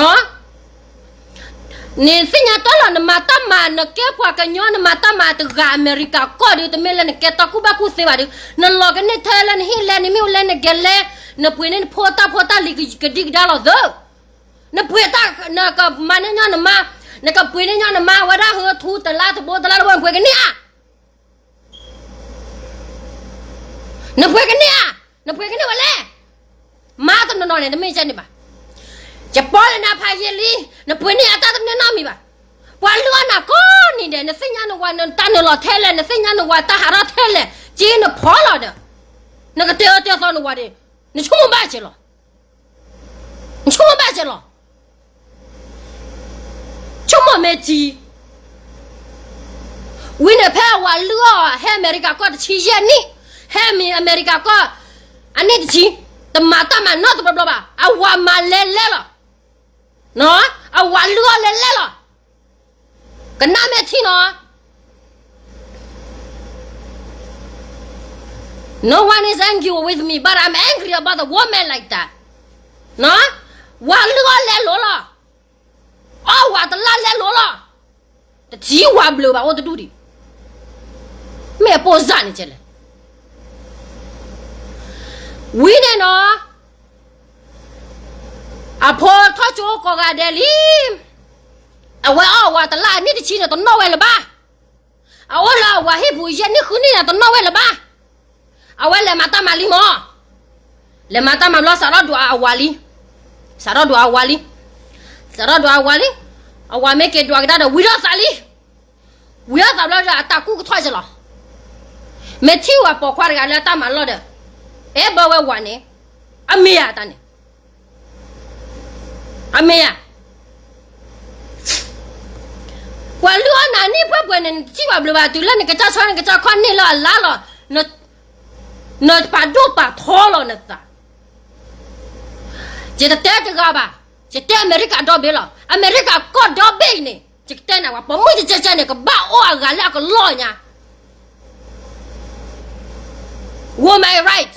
သ့ၣ်ညါတၢ်လီၤ, နမၤတၢ်မၤ နကဲပှၤကညီ နမၤတၢ်မၤတဂၤအမဲရကၤကီၢ်ဒီး တမ့ၢ်လၢနကဲတၢ်ကူၣ်ဘၣ်ကူၣ်သ့ဘၣ်ဒီး နလီၤကန့ၢ်ထဲလၢနဟံၣ်လဲၣ် နမ့ၣ်အူလဲၣ် နဂဲၤလဲၣ်, နပှ့ၤန့ၢ်နဖိတၢ်ဖိတၢ်လံၤကဒံကဒါလီၤသၢ, နပှ့ၤတၢ် နကမၤန့ၢ်ညီနမါ, နကပှ့ၤန့ၢ်ညီနမါ အဝဲဒၣ်ဟၢထူတလါတဘိ တလါတဘိ နပှ့ၤကန့ၢ်ဧါ နပှ့ၤကန့ၢ်ဧါ, နပှ့ၤကန့ၢ်ဝဲလဲၣ်, မါတနီၤနီၤန့ၣ် တမ့ၢ်ကဲန့ၣ်ဘၣ်, ယပီလၢနဖးယံာ်လံ, နပှ့ၤန့ၢ်အတၢ်တမ့ၢ်နီတမံၤဘၣ်, ပှၤလုၢ်အီၣ်နၤကိးနံၤဒဲး နသ့ၣ်ညါနဝၤ နတၢ်နုာ်လီၤထဲလဲၣ် နသ့ၣ်ညါနဝၤတၢ်ဟးထီၣ်ထဲလဲၣ်, က့နဖီလီၤဒီး, နကတဲအၢတဲသီနဝၤဒီး, နဆိကမိၣ်ဘၣ်က့ၤလီၤ နဆိကမိၣ်ဘၣ်က့ၤလီၤ, ဆိကမိၣ်မ့ၢ်ထံ, ဝံၤန့ၣ်ဖဲအဝၤလုၢ်အီၣ် ဟဲအမဲရကၤကီၢ်တဆံယဲၢ်နံၣ်, ဟဲအမဲရကၤကီၢ် အနံၣ်တဆံ, တမၤတၢ်မၤနီတဘျီဘျီဘၣ်, အဝၤမၤလဲၤလဲၤလီၤ, အဝၤလုၢ်အီၣ်လဲၤလဲၤလီၤ, ကနၣ်မ့ၢ်ထံနီၤ No one is angry with me, but I'm angry about the woman like that. ဝၤလုၢ်အီၣ်လဲၤလိၤလီၤ, အီၣ်ဝၤတလၢ်လဲၤလိၤလီၤ, တထံၣ်ဝၤဘျုးဘၣ်အိၣ်တဒူၣ်ဒံး, မ့ၢ်အပိၢ်စၢ်န့ၣ်ကဲလဲၣ်, ဝံၤန့ၣ်နီၤ အဖိထီၣ်ကၠိကိးဂၤဒဲးလံ, အဝဲအီၣ်ဝၤတလၢ်အနံၣ်တဆံန့ၣ် တနီၣ်ဝဲလၢၤဘၣ်, အအိၣ်လၢအဝၤဟံၣ်ပူၤယဲၢ်နံၣ်ဃုနံၣ်န့ၣ် တနီၣ်ဝဲလၢၤဘၣ်, အဝဲလဲၤမၤတၢ်မၤလံမၢ်, လဲၤမၤတၢ်မၤဘျီ စးထီၣ်ဒွးအဝၤလံ, စးထီၣ်ဒွးအဝၤလံ, စးထီၣ်ဒွးအဝၤလံ, အဝၤမ့ၢ်က့ၤဒွးကဒါဒီး ဝံၤထီၣ်သးလံ, ဝံၤထီၣ်သးဘျီဒီး အတၢ်ကူၣ်ကထီၣ်က့ၤလီၤ, မ့ၢ်ထံၣ်ဝဲပိာ်ခွါတဂၤလၢအတၢ်မၤလီၢ်ဒီး, အဲၣ်ဘၢဝဲဝၤန့ၣ်, အမ့ၢ်ဧါတၢ်န့ၣ် အမ့ၢ်ဧါ, ပှၤလုၢ်အီၣ်နၤနံၣ်ပှဲၤပှဲၤန့ၣ် နတထံၣ်ဘၣ်ဘျုးဘၣ် တုၤလၢနကစၢ်ဆီနကစၢ်ခီၣ်န့ၢ်လၢအလါလီၤ, နပာ်ဒိၣ်ပာ်ထီလီၤနသး, ယတတဲတဂၤဘၣ်, ယတဲအမဲရကၤဒီဘ့ၣ်လီၤ, အမဲရကၤကီၢ်ဒီဘ့ၣ်အံၤန့ၣ် ယကတဲနၤဝဲ ပိာ်မုၣ်တကဲကဲန့ၣ် ကဘၣ်အိၣ်အဂၤလၢအကလီၢ်ညါ woman right,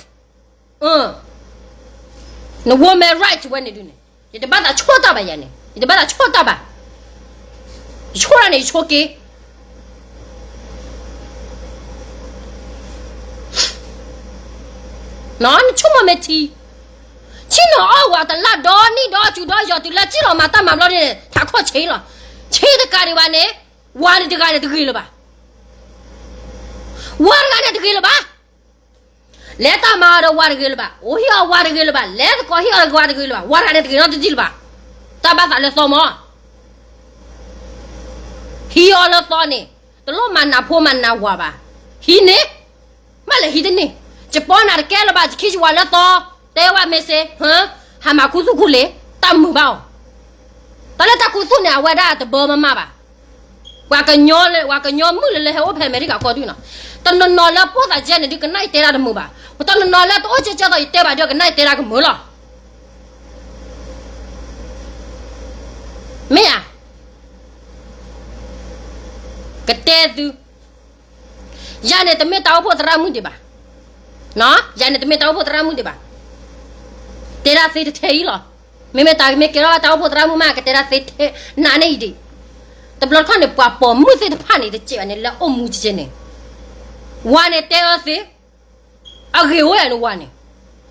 န woman right ဝဲန့ၣ်ဒုးန့ၣ် ယတဘၣ်သးဆိၣ်တၢ်ဘၣ်ယၤန့ၣ် ယတဘၣ်သးဆိၣ်တၢ်ဘၣ်, ယဆိၣ်တၢ်န့ၣ် ယဆိၣ်က့ၤ နဆိကမိၣ်မ့ၢ်ထံ, ဆ့ၣ်နီၤအီၣ်ဝၤတလၢ်ဒီနံၣ်ဒီစူၤဒီယီၤတုၤလၢစ့ၢ်လီၤမၤတၢ်မၤဘျီန့ၣ် ထးခီၣ်ဆ့လီၤ, ဆ့တကးဒံးဘၣ်န့ၣ် ဝၤန့ၣ်တဂၤန့ၣ်တဂ့ၤလၢၤဘၣ်, ဝၤတဂၤန့ၣ်တဂ့ၤလၢၤဘၣ်, လဲၤတၢ်မၤအီၤဒီးဝၤတဂ့ၤလၢၤဘၣ်, အိၣ်ဟံၣ်အီၤဝၤတဂ့ၤလၢၤဘၣ်, လဲၤသကိးဟံၣ်အီၤတဂ့ၤလၢၤဘၣ်, ဝၤတဂၤန့ၣ်တဂ့ၤနီတဒံၣ်လၢၤဘၣ်, တၢ်ဘၣ်သးလၢသီမး ဟံးအီၤလၢသီန့ၣ် တလိၣ်မၤနးဖိမၤနးဝၤဘၣ်, ဟံးန့ၢ်, မ့ၢ်လဲၤဟံးတန့ၢ်, ယပီနၤတကဲလၢၤဘၣ်, ယခံယဝၤလၢသီ, တဲဝဲမ့ၢ်စ့, ဟါမၢ်ခူသူၣ်ခူလ့, တၢ်မုာ်ဘၣ်အီၤ, တၢ်လၢတၢ်ခူသူၣ်န့ၣ် အဝဲဒၣ်တဘၢမးမးဘၣ်, ပှၤကညီလၢ ပှၤကညီမုၣ်လၢလၢဟဲအိၣ်ဖဲအမဲရကၤကီၢ်ဒုးနီၤ, တနီၤနီၤလၢပိၢ်သးကဲန့ၣ်ဒုး ကနၣ်ယတဲဒၣ်တမုာ်ဘၣ်, တနီၤနီၤလၢတအိၣ်ကဲကဲသိးယတဲဘၣ်ဒုး ကနၣ်ယတဲဒၣ်ကမုာ်လီၤ. မ့ၢ်ဧါ. ကတဲသု, ယၤန့ၣ်တမ့ၢ်တၢ်အိၣ်ဖှိၣ်သရၣ်မုၣ်ဒံးဘၣ်, ယၤန့ၣ်တမ့ၢ်တၢ်အိၣ်ဖှိၣ်သရၣ်မုၣ်ဒံးဘၣ်, တဲဒၣ်သ့တထဲအံၤလီၤ. မ့မ့ၢ်တၢ်မ့ၢ်ကဲထီၣ်တၢ်အိၣ်ဖှိၣ်သရၣ်မုၣ်မး ကတဲဒၣ်သ့ထဲနးန့ၣ်အံၤဒံး, တဘျီတခီၣ်န့ၣ် ပှၤပိာ်မုၣ်သ့ၣ်တဖၣ်န့ၣ် တစဲးဘၣ်န့ၣ် လၢအိၣ်မူကဲန့ၣ်, ဝၤန့ၣ်တဲအၢသ့ အဂ့ၤအိၣ်ဧါနဝၤန့ၣ်,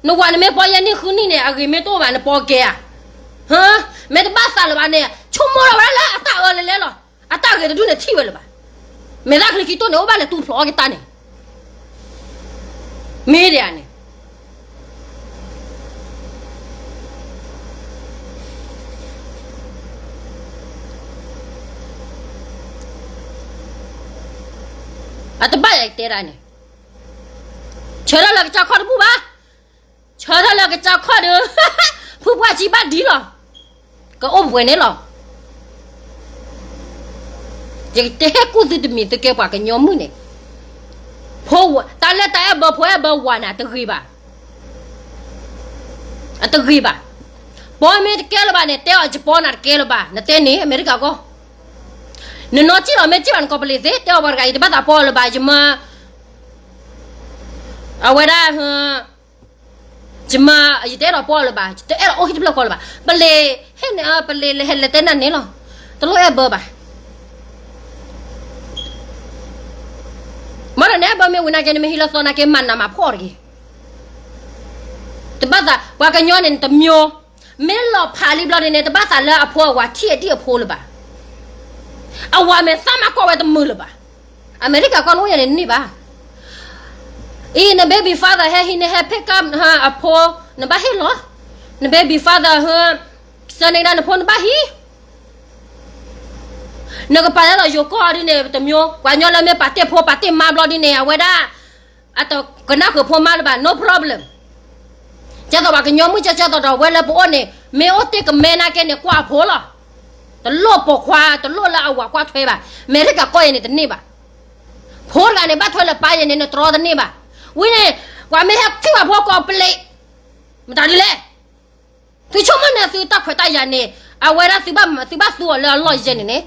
နဝၤန့ၣ်မ့ၢ်ပီယဲၢ်နံၣ်ဃုနံၣ်န့ၣ် အဂ့ၤမ့ၢ်တအိၣ်ဘၣ် နပီကဲဧါ. မ့ၢ်တဘၣ်သးလၢၤဘၣ်န့ၣ် ဆိကမိၣ်ထီၣ်ဝဲဒၣ်လၢအတၢ်အၢလဲၤလဲၤလီၤ. အတၢ်ဂ့ၤတဒူၣ်န့ၣ်ထံၣ်ဝဲလၢၤဘၣ်. မဲာ်သၣ်ချံခံတိၢ်န့ၣ် အိၣ်ဘၣ်လဲၤတူၢ်ဖျိးအီၣ်က့ၤတၢ်န့ၣ်, မ့ၢ်ဒ်ဧါန့ၣ် အတဘၣ်ယၤကတဲဒၣ်န့ၣ်, ဆၢထၢၣ်လၢကစၢ်ခီၣ်တဘူၣ်ဘၣ်, ဆၢထၢၣ်လၢကစၢ်ခီၣ်ဒီး ဖုပှၢ်စံးဘၣ်ဒ်လီၤ. ကအိၣ်ပှဲၤန့ၣ်လီၤ. ယကတဲဟဲကူၣ်သုတမံၤ သုကဲပှၤကညီမုၣ်န့ၣ်, ဖိ, တၢ်လၢတၢ်အဲၣ်ဘၢဖိအဲၣ်ဘၢဝၤန့ၣ် အတဂ့ၤဘၣ်. အတဂ့ၤဘၣ်. ပှၤမ့ၢ်တကဲလၢၤဘၣ်န့ၣ် တဲအီၤယပီနၤတကဲလၢၤဘၣ်, နတဲန့ၣ် အမဲရကၤကီၢ်. နနီၢ်စံၣ်လီၤ မ့ၢ်စံၣ်ဘၣ်နကီၢ်ပလံးသ့, တဲအီၤပှၤတဂၤအံၤ တဘၣ်သးပီအီၤလၢၤဘၣ်, ယမၤ အဝဲဒၣ် ယမၤ ယတအဲၣ်ဒိးပီအီၤလၢၤဘၣ်, ယတအဲၣ်ဒိးအိၣ်ဟံၣ်တဖျၢၣ်ဃီလၢၤဘၣ်. ပလံး ဟဲန့ၣ် ပလံးလဲၤဟဲလဲၤတဲနၤန့ၣ်လီၤ. တလိၣ်အဲၣ်ဘၢဘၣ်. မ့ၢ်ဒီးနအဲၣ်ဘၢမ့ၢ်ဝံၤနာ်က့ နမ့ၢ်ဟံးလၢသီနာ်က့ မၤနးမၤဖှီၣ်တဂ့ၤ. တဘၣ်သး ပှၤကညီန့ၣ် တမျိုး, မ့ၢ်လီၤဖးလံဘျီဒ်န့ၣ် တဘၣ်သးလၢအဖိအဝၤထံၣ်အဒံၣ်အဖိလၢၤဘၣ်. အဝၤမဲာ်သၣ်မးကွၢ်ဝဲတမုာ်လၢၤဘၣ်. အမဲရကၤကီၢ်နအိၣ်ယၤန့ၣ်တန့ၢ်ဘၣ်. အံၤ န baby father ဟဲဟံးန့ၢ် ဟဲ pick up အဖိ, နဘၣ်ဟ့ၣ်လီၤ. န baby father ဟဲ စၢန့ၢ်ဒၣ်နဖိ နဘၣ်ဟံး. နကပာ်လၢယိၤကီၢ်ဒ်န့ၣ် တမျိုး, ပှၤကညီလၢမ့ၢ်ပာ်တ့ၢ်ဖိ ပာ်တ့ၢ်မါဘျီဒ်န့ၣ် အဝဲဒၣ် အတကနၣ်ဃုာ်ဖိမါလၢၤဘၣ်, no problem. ကဲသိးပှၤကညီမုၣ်ကဲကဲသိးဒီး ဝဲလၢပအိၣ်န့ၣ် မ့ၢ်အိၣ်တ့ၢ်ကမဲနာ်က့န့ၣ် ကွၢ်အဖိလီၤ. တလိၣ်ပိာ်ခွါ တလိၣ်လၢအဝၤကွၢ်ထွဲဘၣ်. အမဲရကၤကီၢ်ယဲန့ၣ်တန့ၢ်ဘၣ်. ဖိတဂၤန့ၣ် ဘၣ်ထွဲလၢပၢ်ယဲန့ၣ် နတြီတန့ၢ်ဘၣ်. ဝံၤန့ၣ် ပှၤမ့ၢ်ဟဲထံၣ်ပှၤဖိကီၢ်ပလံး မတၤဒ်လဲၣ်. သုဆိကမိၣ်န့ၣ် သုတၢ်ခွဲးတၢ်ယာ်န့ၣ် အဝဲဒၣ်သုဘၣ်သူအီၤလၢအလီၢ်ယဲန့ၣ်န့ၣ်,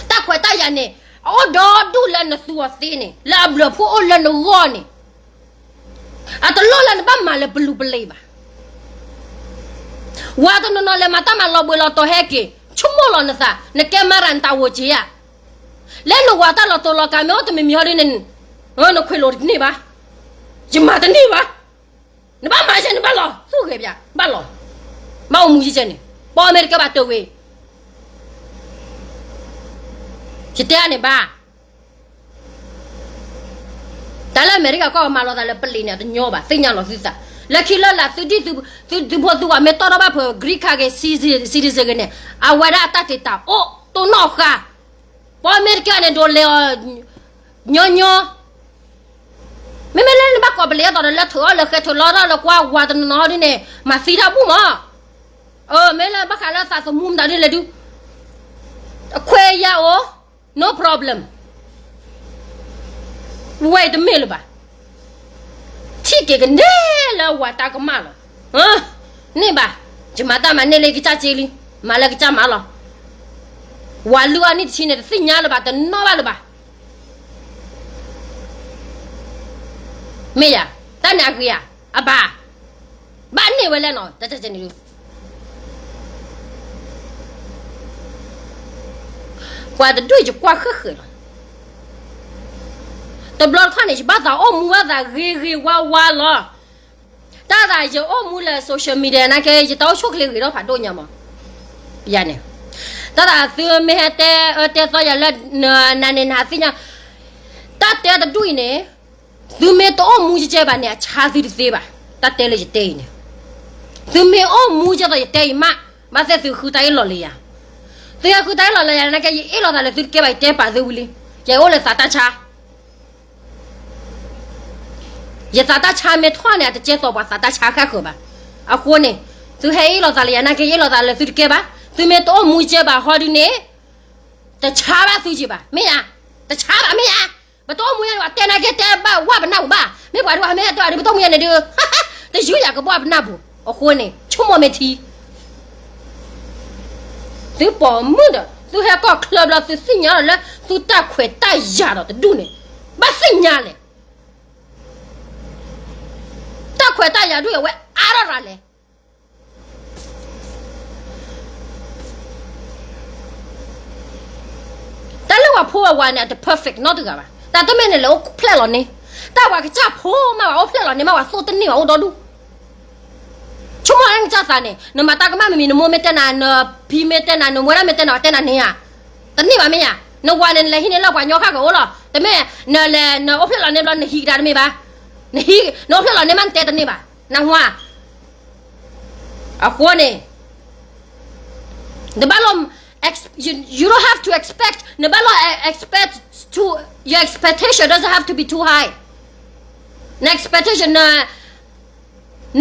တၢ်ခွဲးတၢ်ယာ်န့ၣ် အအိၣ်ဒီဒူၣ်လၢနသူအီၤသ့န့ၣ် လၢအဘျုးအဖှိၣ်အိၣ်လၢနဂီၢ်န့ၣ်, အတလိၣ်လၢနဘၣ်မၤလၢပလူၤပလံးဘၣ်. ဝၤတနီၤနီၤလဲၤမၤတၢ်မၤလီၤဘှံးလီၤတီၤဟဲက့ၤ ဆိကမိၣ်လီၤနသး နကဲမၤရၤနတၢ်အိၣ်က့ၤဧါ. လၢနဝၤတၢ်လီၤတိၤလီၤကၤမ့ၢ်အိၣ်တမံၤမံၤဟီဒ်န့ၣ် နခွဲးလိာ်တန့ၢ်ဘၣ်. ယမၤတန့ၢ်ဘၣ်. နဘၣ်မၤယဲန့ၣ်ဘၣ်လီၤ, သူၣ်ဂဲၤပၠး ဘၣ်လီၤ, ဘၣ်အိၣ်မူယဲန့ၣ်, ပီၢ်မ့ၢ်တကဲဘၣ်တဝ့ၤ, ယတဲန့ၣ်ဘၣ်. တၢ်လၢအမဲရကၤကီၢ်မၤလီၤသးလၢပလံးန့ၣ် အတညီဘၣ်, သ့ၣ်ညါလီၤသုသး, လၢခံလၢလာ် သုဒ်သုဖိသုဝၤမ့ၢ်တီၢ်ထီၣ်ဘၣ်ဖဲ green card ဂ့ၤ citizen ဂ့ၤန့ၣ် အဝဲဒၣ်အတၢ်တ့တၢ်အိၣ်တိၢ်နီၣ်ဃာ်, ပီၢ်မ့ၢ်တကဲန့ၣ် ဒိးလဲၤအီၤ ညီညီ မ့မ့ၢ်လၢနဘၣ်ကီၢ်ပလံးအသိးဒီး လၢထုးအီၣ်လၢဃဲထုးလီထီၣ်လၢကွၢ်ဝၤတနီၤနီၤဒ်န့ၣ် မၤသံတၢ်ဘူၣ်မး, မ့ၢ်လၢဘၣ်ဃးလၢသးသမူမတၤဒ်လဲၣ်ဒုး, အခွဲးယာ်အိၣ်, no problem. ဝဲတမ့ၢ်လၢၤဘၣ်, ထံၣ်က့ၤကန့ၢ်လၢဝၤတၢ်ကမၣ်လီၤ, န့ၢ်ဘၣ်, ယမၤတၢ်မၤန့ၢ်လၢယကစၢ်စ့လံ, မၤလၢကစၢ်မၤလီၤ, ဝၤလုၢ်အီၣ်နံၣ်တဆံန့ၣ် တသ့ၣ်ညါလၢၤဘၣ်, တနီၣ်ဘၣ်လၢၤဘၣ်. မ့ၢ်ယၤ, တၢ်န့ၣ်အဂ့ၤဧါ, အဘၣ်, ဘၣ်န့ၢ်ဝဲလဲၣ်နီၤ, တၢ်န့ၣ်, ပှၤတဒူၣ်ယကွၢ်ဃၢဃၢလီၤ, တဘျီတခီၣ်န့ၣ် ယဘၣ်သးအိၣ်မူဘၣ်သးဂ့ၤဂ့ၤဝါဝါလီၤ. တၢ်သးယအိၣ်မူလၢ social media နာ်က့ ယတၢ်အိၣ်ဆူၣ်ချ့ဂ့ၤထီၣ်ဖးဒိၣ်ညါမး, ယၤန့ၣ်, တၢ်သးသုမ့ၢ်ဟဲတဲအၢတဲသီယၤလၢ နၤန့ၣ်နသ့ၣ်ညါ, တၢ်တဲတဒူၣ်အံၤန့ၣ်, သုမ့ၢ်တအိၣ်မူကဲကဲဘၣ်န့ၣ် အဆါသုတသ့ဘၣ်, တၢ်တဲလၢယတဲအံၤန့ၣ်, သုမ့ၢ်အိၣ်မူကဲသိးယတဲအံၤမး, ဘၣ်သ့ၣ်သုဃုတၢ်အ့ၣ်လိာ်လၢယၤ, သုဟဲဃုတၢ်အ့ၣ်လိာ်လၢယၤနာ်က့ ယအ့ၣ်လိာ်သးလၢသုတကဲဘၣ် ယတဲပာ်သုဝံၤလံ, ယအိၣ်လၢသးတၢ်ဆါ ယသးတၢ်ဆါမ့ၢ်ထီၣ်န့ၣ် အတကဲသိးပှၤသးတၢ်ဆါဃၣ်ဃၢၤဘၣ်. အဃိန့ၣ်, သုဟဲအ့ၣ်လိာ်သးလၢယၤနာ်က့ ယအ့ၣ်လိာ်သးလၢသုတကဲဘၣ်, သုမ့ၢ်တအိၣ်မူကဲဘၣ်ဟီဒုန့ၣ်, တဆါဘၣ်သုက့ဘၣ်, မ့ၢ်ယၤ, တဆါဘၣ်မ့ၢ်ယၤ, ပတအိၣ်မူယၤန့ၣ် ပှၤတဲနာ်က့တဲဘၣ်ဝၣ်ပနၢ်ပူၤဘၣ်, မ့ၢ်ပှၤဒုးပှၤမ့ၢ်ဟဲတဲအီၤဒုး ပတအိၣ်မူယၤန့ၣ်ဒုး, တယူးယၤကဘၣ်ပနၢ်ပူၤ, အဃိန့ၣ် ဆိကမိၣ်မ့ၢ်ထံ သုပိာ်မုၣ်ဒီး သုဟဲကီၢ်ချၢဘျီ သုသ့ၣ်ညါလီၤလၢ သုတၢ်ခွဲးတၢ်ယာ်ဒီးတဒူၣ်န့ၣ်, ဘၣ်သ့ၣ်ညါလဲၣ်. တၢ်ခွဲးတၢ်ယာ်ဒူၣ်အဝဲအါထီၣ်ရၤလဲၣ်. တၢ်လၢပှၤဖိပှၤဝၤန့ၣ် အတ perfect နီတဂၤဘၣ်. တၢ်တမ့ၢ်န့ၣ် လဲၤအိၣ်ဖျဲၣ်လီၤန့ၢ်, တၢ်ပှၤကစၢ်ဖိမး ပှၤအိၣ်ဖျဲၣ်လီၤန့ၢ်မး ပှၤသိၣ်တန့ၢ်ဘၣ်အိၣ်ဒီဒူၣ် ဆိကမိၣ်လၢနကစၢ်သးန့ၣ် နမၤတၢ်ကမၣ်မ့မ့ၢ် နမိၢ်မ့ၢ်တဲနၤ နဖံမ့ၢ်တဲနၤ နဝဲဒၣ်မ့ၢ်တဲနၤ ပှၤတဲနၤန့ၢ်ဧါ. တန့ၢ်ဘၣ်မ့ၢ်ဧါ. နဝၤန့ၣ် နလဲၤဟံးန့ၢ်လၢပှၤညီဃၣ်ကအိၣ်လီၤ. တမ့ၢ် နလဲၤ နအိၣ်ဖျဲၣ်လီၤန့ၢ်ဘျီ နဟံးကဒါတမ့ၢ်ဘၣ်. နဟံး နအိၣ်ဖျဲၣ်လီၤန့ၢ်မး နတဲတန့ၢ်ဘၣ်. နဟါ အဃိန့ၣ် တဘၣ်လိၣ် ex- you, you don't have to expect နဘၣ်လိၣ် expect to, your expectation doesn't have to be too high. န expectation န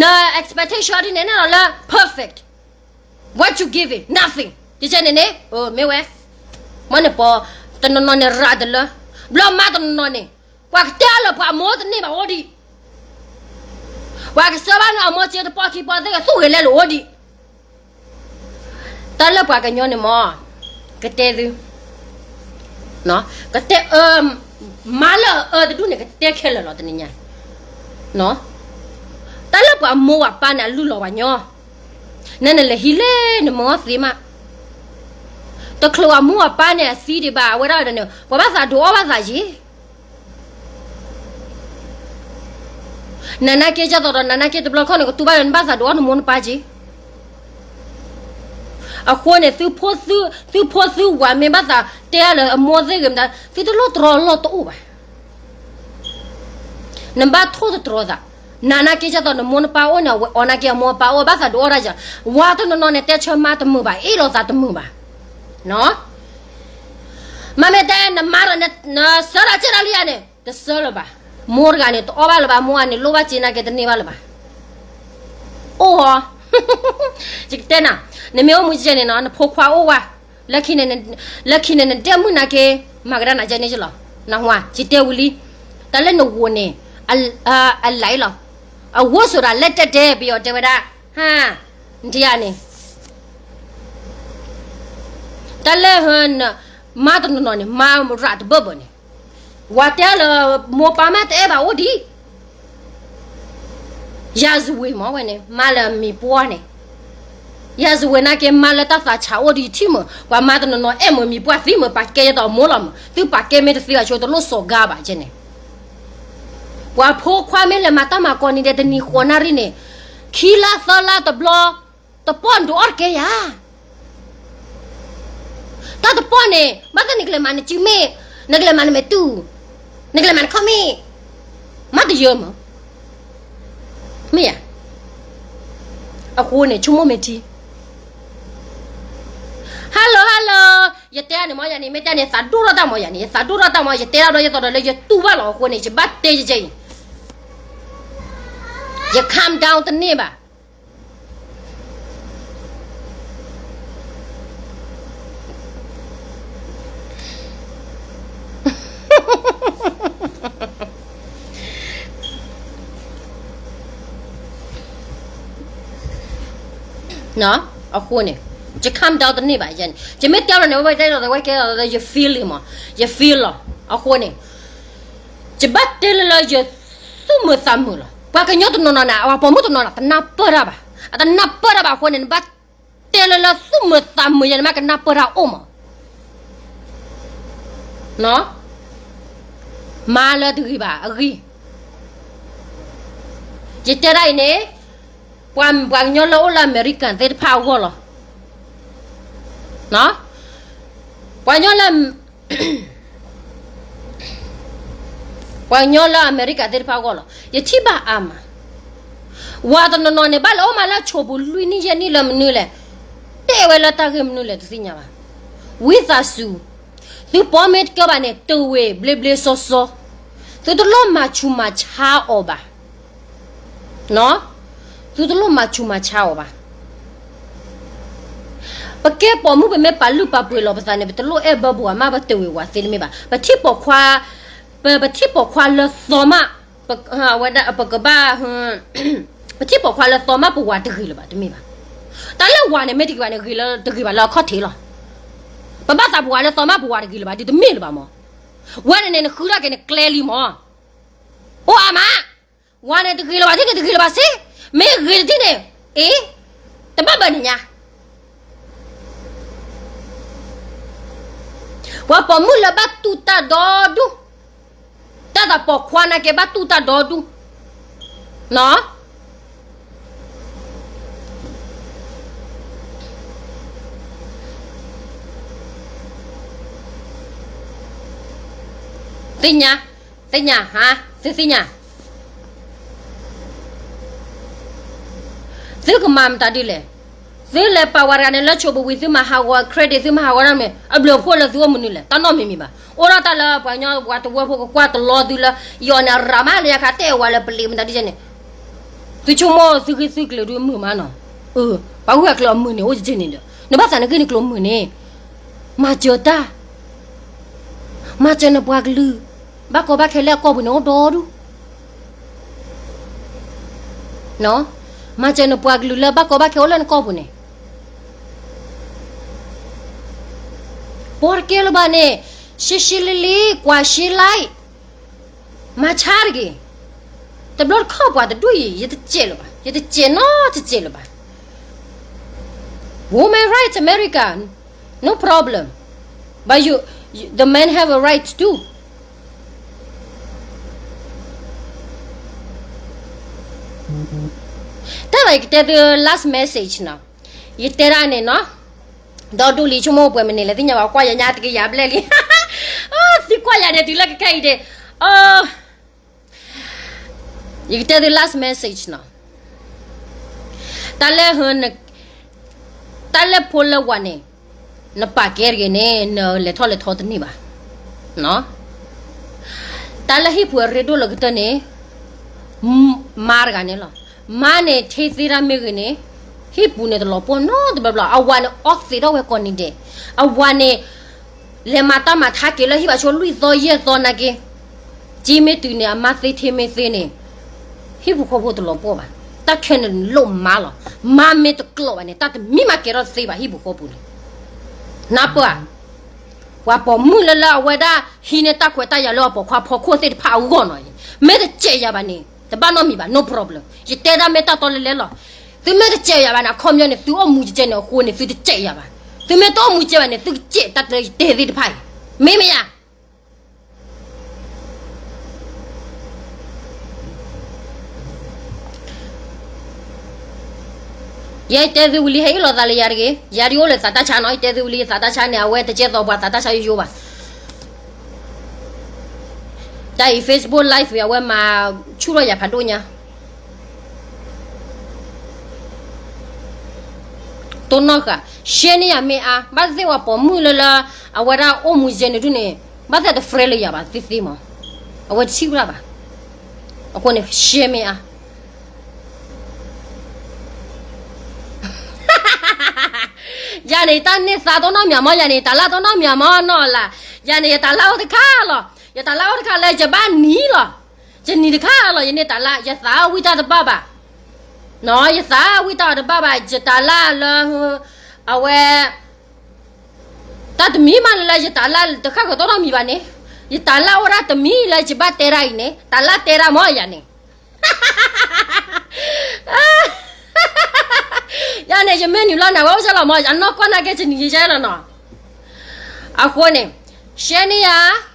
န expectation ဒ်န့ၣ်န့ၣ်လီၤလၢ perfect. What you giving? Nothing. ယကဲန့ၣ်န့ၣ် မ့ၢ်ဝဲ မ့ၢ်န့ၣ်ပီ တနီၤနီၤန့ၣ်ရၤတလၢ ဘျီမါတနီၤနီၤန့ၣ် ပှၤကတဲအါလၢပှၤအမိၢ်တန့ၢ်ဘၣ်အိၣ်ဒံး, ပှၤကစၢဘၣ်န့ၣ်အမိၢ်စ့တပီၢ်ခံပီၢ်သ့ၣ်ကသူၣ်ဂ့ၤလဲလိာ်အိၣ်ဒံး, တၢ်လၢပှၤကညီန့ၣ်မ့ၢ်, ကတဲသု, ကတဲ, မါလၢအအၢတဒူၣ်န့ၣ် ကတဲခဲလၢာ်လီၤတနံၤညါ, တၢ်လၢပှၤမိၢ်ပှၤပၢ်န့ၣ် အလုၢ်လီၤပှၤညီ, နနလဲၤဟံးလဲၣ် နမၢအီၣ်သ့မး, တချုးအမိၢ်အပၢ်န့ၣ် အသံဒံးဘၣ် အဝဲဒၣ်ဒီးန့ၣ် ပှၤဘၣ်သးဒုးအီၣ်ဘၣ်သးယ့ၢ် နနာ်က့ ကၢ်သိးဒီး နနာ်က့ တဘျီခီၣ်န့ၣ် ကတူၢ်ဘၣ်လၢနဘၣ်သးဒုးအီၣ်နမိၢ်နပၢ်က့ၤ. အဃိန့ၣ် သုဖိသုဝၤမ့ၢ်ဘၣ်သးတဲလၢအမိၢ်သ့ၣ်ဂ့ၤမတၤ သုတလိၣ်တြီလီၢ်တအိၣ်ဘၣ်. နဘၣ်ထိၣ်သတြီၤသး, နနာ်က့ ကၢ်သိးနမိၢ်နပၢ်အိၣ်န့ၣ် အဝဲအီၣ်နာ်က့အမိၢ်အပၢ်အိၣ် ဘၣ်သးဒုးအီၣ်တၢ်ယၤ, ဝၤတနီၤနီၤန့ၣ် တဲဆၢမါတမုာ်ဘၣ် အ့ၣ်လိာ်သးတမုာ်ဘၣ် မ့မ့ၢ်တဲနမါဒီး နဆၢတၢ်ကဲတၢ်လံဧါန့ၣ် တဆၢလၢၤဘၣ်. မိၢ်တဂၤန့ၣ် တအီၣ်ဘၣ်လၢၤဘၣ် မိၢ်ဂၤန့ၣ် လိၣ်ဘၣ်စ့နာ်က့တန့ၢ်ဘၣ်လၢၤဘၣ်. အိၣ်ဟီ, ယကတဲနၤ, နမ့ၢ်အိၣ်မူကဲန့ၣ်နီၤ နဖိခွါအိၣ်ဝဲ, လၢခံန့ၣ်, လၢခံန့ၣ် နဒဲမုၣ်နာ်က့, မၤကဒါနၤကဲန့ၣ်လီၤ, နဟါ, ယတဲဝံၤလံ, တၢ်လၢနဂိၤန့ၣ်, အလဲလီၤ, အဝိၣ်ဆိဒၣ်လဲၣ်တဲတဲ ပယီၤတဲဝဲဒၣ်, ဟါ, နထံၣ်ဧါန့ၣ် တၢ်လၢ မါတနီၤနီၤန့ၣ် မါရၤတဘၢၣ်ဘၢၣ်န့ၣ်, ဝၤတဲလၢ မိၢ်ပၢ်မးတအဲၣ်ဘၣ်အိၣ်ဒံး, ယၤစဝ့ၤမ့ၢ်ဝဲန့ၣ် မါလၢအမံၤပှၢ်န့ၣ်, ယၤစဝ့ၤနာ်က့ မါလၢတၢ်သးဆးအိၣ်ဒံးထံၣ်မုာ် ပှၤမါတနီၤနီၤအဲၣ်မုာ်မံၤပှၢ်သံမုာ် ပာ်ကဲယသိးမိၢ်လီၤမုာ် သုပာ်ကဲမ့ၢ်တသ့ဘၣ်ဆိ တလိၣ်စီၤဂၤဘၣ်ကဲန့ၣ် ပှၤဖိခွါမ့ၢ်လဲၤမၤတၢ်မၤကီးနံၤဒဲး တနံၤဃိးနၣ်ရံၣ်န့ၣ်, ခံလါသၢလါတဘျီ, တပီၢ်နဒုးအီၣ်တကဲယၤ. တၢ်တပီၢ်န့ၣ် ဘၣ်သ့ၣ်နကလဲၤမၤနစုမ့ၣ်, နကလဲၤမၤနမဲာ်တူၢ်, နကလဲၤမၤနခီၣ်မ့ၣ်, မ့ၢ်တယၢမး, မ့ၢ်ယၤ, အဃိန့ၣ် ဆိကမိၣ်မ့ၢ်ထံ Hello hello, ယတဲန့ၣ်မ့ၢ်ယၤန့ၣ် မ့ၢ်တဲန့ၣ် သးဒိၣ်ထီၣ်တၢ်မ့ၢ်ယၤန့ၣ် ယသးဒိၣ်ထီၣ်တၢ်မ့ၢ် ယတဲဒၣ်ဒီးယသိးဒီးလၢယတူၢ်ဘၣ်လီၤအဃိန့ၣ် ယဘၣ်တဲယကဲအံၤ, ယ calm down တန့ၢ်ဘၣ်. အဃိန့ၣ် ယ calm down တန့ၢ်ဘၣ်ယဲန့ၣ် ယမ့ၢ်တဲလီၤန့ၣ် ဝဲတဲလီၤဝဲကဲလီၤ ယ feel လံမး ယ feel လီၤ အဃိန့ၣ် ယဘၣ်တဲလၢလၢယသူၣ်မုာ်သးမုာ်လီၤ ပှၤကညီတနီၤနီၤန့ၣ် အပှၤပိာ်မုၣ်တနီၤနီၤ တနၢ်ပၢၢ်တၢ်ဘၣ် အတနၢ်ပၢၢ်တၢ်ဘၣ်အဃိန့ၣ် နဘၣ်တဲလၢလၢသူၣ်မုာ်သးမုာ်ယဲန့ၣ် မ့ၢ်ကနၢ်ပၢၢ်တၢ်အိၣ်မး မၤလၢတဂ့ၤဘၣ်အဂ့ၢ် ယတဲဒၣ်အံၤန့ၣ် ပှၤပှၤကညီလၢအိၣ်လၢအမဲရကၤသ့ၣ်တဖၣ်အဂီၢ်လီၤ ပှၤကညီလၢ ပှၤကညီလၢအမဲရကၤသ့ၣ်တဖၣ်အဂီၢ်လီၤ ယထံၣ်ဘၣ်အါမး ဝၤတနီၤနီၤန့ၣ် ဘၣ်လဲၤအိၣ်မးလၢဆိးပူၤလွံၢ်နံၣ်ယဲၢ်နံၣ်လၢမနုၤလဲၣ် တဲဝဲလၢတၢ်ဂ့ၢ်မနုၤလဲၣ်တသ့ၣ်ညါဘၣ် ဝံသးစူၤ သုပီမ့ၢ်တကၢဘၣ်န့ၣ် တဝ့ၤဘျ့ဘျ့စီစီ သုတလိၣ်မၤဆူးမၤဆါအီၤဘၣ် သုတလိၣ်မၤဆူးမၤဆါအီၤဘၣ် ပကဲပိာ်မုၣ်ပမ့ၢ်ပာ်လုၢ်ပာ်ပှ့ၤလီၤပသးန့ၣ် ပတလိၣ်အဲၣ်ဘၢပဝၤမး ပတဝ့ၤဝၤသ့တမ့ၢ်ဘၣ် ပထံၣ်ပိာ်ခွါ ပ ပထံၣ်ပိာ်ခွါလၢသီမး ပကဘၣ် ပထံၣ်ပိာ်ခွါလၢသီမးပဝၤတဂ့ၤလၢၤဘၣ် တမ့ၢ်ဘၣ် တၢ်လၢဝၤန့ၣ်မ့ၢ်တဂ့ၤဘၣ်န့ၣ် ဂ့ၤလၢတဂ့ၤဘၣ်လၢအခီၣ်ထံးလီၤ ပဘၣ်သးပဝၤလၢသီမးပဝၤတဂ့ၤလၢၤဘၣ် ဒ်တမ့ၢ်လၢၤဘၣ်မး ဝဲန့ၣ်န့ၣ် နဃုဒၣ်က့ၤနကျဲလံမး အိၣ်အါမး ဝၤန့ၣ်တဂ့ၤလၢၤဘၣ် ထံၣ်န့ၣ်တဂ့ၤလၢၤဘၣ်စ့ မ့ၢ်ဂ့ၤတထံၣ်န့ၣ် အ့ တဘၣ်ဘၣ်န့ၣ်ညါ ပှၤပိာ်မုၣ်လၢဘၣ်တူၢ်တၢ်ဒီဒူၣ်, တၢ်သးပိာ်ခွါနာ်က့ဘၣ်တူၢ်တၢ်ဒီဒူၣ်, နီၢ်, သ့ၣ်ညါ, သ့ၣ်ညါ, ဟါ, သုသ့ၣ်ညါ သုကမၤမတၤဒ်လဲၣ်. သုလဲၤပာ်ဝဲတဂၤန့ၣ် လၢဆိးပူၤဝံၤ သုမၤဟးဂီၤ credit သုမၤဟးဂီၤတၢ်မ့ၢ် အဘျုးအဖှိၣ်လၢသုအိၣ်မနုၤလဲၣ်. တၢ်နီတမံၤမံၤဘၣ်. အိၣ်ဒၣ်တၢ်လၢပှၤကညီဝၤတဝၢဖိကကွၢ်တလီသုလၢ ယီၤန့ၣ် ရၤမးလၢယခါတဲဝဲလၢပလံးမတၤဒ်န့ၣ် သုဆိကမိၣ်သုဂ့ၢ်သုကျၢၤဒုးမုာ်မးနီၤ. ပှၤဂုၤဂၤကျၢၤအမုာ်န့ၣ် အိၣ်က့ၤန့ၣ်ဒီး နဘၣ်သးနဂ့ၢ်နကျိၤမုာ်န့ၣ် မၤစၢၤတၢ် မၤစၢၤနပှၤကလုာ်, ဘၣ်ကီဘၣ်ခဲလၢအကီၢ်ပူၤန့ၣ်အိၣ်ဒီဒူၣ်, မၤစၢၤနပှၤကလုာ်လၢဘၣ်ကီဘၣ်ခဲအိၣ်လၢနကီၢ်ပူၤန့ၣ်, ပှၤတကဲလၢၤဘၣ်န့ၣ်, ရှဲရှဲလံလံ ကွၢ်ရှဲလံ, မၤဆါတဂ့ၤ, တဘျီတခီၣ်ပှၤတဒူၣ်အံၤ ယတစဲးလၢၤဘၣ်, ယတစဲးနီတစဲးလၢၤဘၣ်. Women rights America, no problem, but you, you, the men have a right too. တၢ်လီၤ ယကတဲသု last message နီၤ, ယတဲဒၣ်န့ၣ်နီၤ, ဒီဒူၣ်လံ ဆိကမိၣ်ပှဲၤမနုၤလဲၣ် သ့ၣ်ညါဘၣ် ကွၢ်ယညါတကယၤဘျဲၣ်လံ, သံကွၢ်ယၤန့ၣ်တုၤလၢကခဲအံၤဒ့ၣ်, ယကတဲသု last message နီၤ, တၢ်လၢ တၢ်လၢဖိလၢဝၤန့ၣ်, နပာ်ကဲတဂ့ၤန့ၣ် နလဲၤထီၣ်လဲၤထီတန့ၢ်ဘၣ်. တၢ်လၢဟံၣ်ပူၤအရ့ဒိၣ်လၢကတၢၢ်န့ၣ်, မါတဂၤန့ၣ်လီၤ. မါန့ၣ် ထဲသ့တၢ်မ့ၢ်ဂ့ၤန့ၣ်, ဟံၣ်ပူၤန့ၣ်တလီၤပှီၢ်နီတဘျီဘျီ, အဝၤန့ၣ် အီသံးထီၣ်ဝဲကိးနံၤဒဲး, အဝၤန့ၣ် လဲၤမၤတၢ်မၤထါက့ၤလၢဟံၣ်ဘၣ်ဆိလွံၢ်သီယဲၢ်သီနာ်က့, စ့မ့ၢ်တုၤန့ၣ် အမါသ့ထဲမ့ၢ်သ့န့ၣ်, ဟံၣ်ပူၤဃီဖိတလီၤပှီၢ်ဘၣ်. တၢ်ခဲန့ၣ်လိၣ်မါလီၤ. မါမ့ၢ်တကျိးဘၣ်န့ၣ် တၢ်တမံၤမၤကဲထီၣ်တသ့ဘၣ် ဟံၣ်ပူၤဃီပူၤန့ၣ်, နၢ်ပၢၢ်ဧါ. ပှၤပိာ်မုၣ်လၢလၢအဝဲဒၣ် ဟံးန့ၢ်တၢ်ခွဲးတၢ်ယာ်လၢအပိာ်ခွါဖီခိၣ်သ့ၣ်တဖၣ်အဂီၢ်နီၤ, မ့ၢ်တစဲးယၤဘၣ်န့ၣ် တဘၣ်နီတမံၤဘၣ်, no problem. ယတဲဒၣ်မ့ၢ်တၢ်တီလဲၤလဲၤလီၤ. သုမ့ၢ်တစဲးယၤဘၣ်န့ၣ် အခီပညီန့ၣ် သုအိၣ်မူကဲန့ၣ်အဃိန့ၣ် သုတစဲးယၤဘၣ်. သုမ့ၢ်တအိၣ်မူကဲဘၣ်န့ၣ် သုကစဲးတၢ်တလၢယတဲသ့ၣ်တဖၣ်အံၤ, မ့ၢ်မ့ၢ်ယၤ ယဲယတဲသုဝံၤလံ ဟဲအ့ၣ်လိာ်သးလၢယၤတဂ့ၤ. ယၤဒ်အိၣ်လၢသးတၢ်ဆါနီၤ, ယတဲသုဝံၤလံ ယသးတၢ်ဆါန့ၣ် အဝဲတကဲသိးပှၤသးတၢ်ဆါယိယိဘၣ်. တၢ်အံၤ Facebook Live အံၤ အဝဲမၤဆူၣ်ထီၣ်ယၤဖးဒိၣ်ညါ တိၢ်နီၣ်ဃာ်, ရှဲန့ၢ်ယၤမ့ၢ်အါ, ဘၣ်သ့ၣ်ပှၤပိာ်မုၣ်လၢလၢ အဝဲဒၣ်အိၣ်မူယဲန့ၣ်ဒုန့ၣ်, ဘၣ်သ့ၣ်တ friend လၢယၤဘၣ်သ့ၣ်သ့ၣ်မး, အဝဲတထံၣ်ဝဲဒၣ်ဘၣ်. အဃိန့ၣ် ရှဲမ့ၢ်အါ ယၤန့ၣ် ယတၢ်န့ၢ်သါတိၢ်နီၣ်မၠးမး, ယၤန့ၣ် ယတၢ်လၢတိၢ်နီၣ်မၠးမးနီၢ်လၢ်, ယၤန့ၣ် ယတၢ်လၢအိၣ်တခါလီၤ, ယတၢ်လၢအိၣ်တခါလၢယဘၣ်နံၤလီၤ, ယနံၤတခါလီၤ, ယန့ၢ်တၢ်လၢ ယသးဝံၣ်တၢ်တဘၣ်ဘၣ်, နီၢ် ယသးဝံၣ်တၢ်တဘၣ်ဘၣ်, ယတၢ်လၢလၢ အဝဲ တၢ်တမံၤမးလၢလၢ ယတၢ်လၢတခါကတိၢ်နီၣ်မံၤဘၣ်န့ၣ်, ယတၢ်လၢအိၣ်ဒၣ်တမံၤလၢယဘၣ်တဲဒၣ်အံၤန့ၣ် တၢ်လၢတဲဒၣ်မးယၤန့ၣ် ယၤန့ၣ် ယမ့ၢ်နုာ်လီၤနၤဝဲအိၣ်စဲလီၤမး, အနီၢ်ကီၢ်နာ်က့ ယနံၤယဲလီၤနီၤ. အဃိန့ၣ် ရှဲန့ၢ်ယၤ,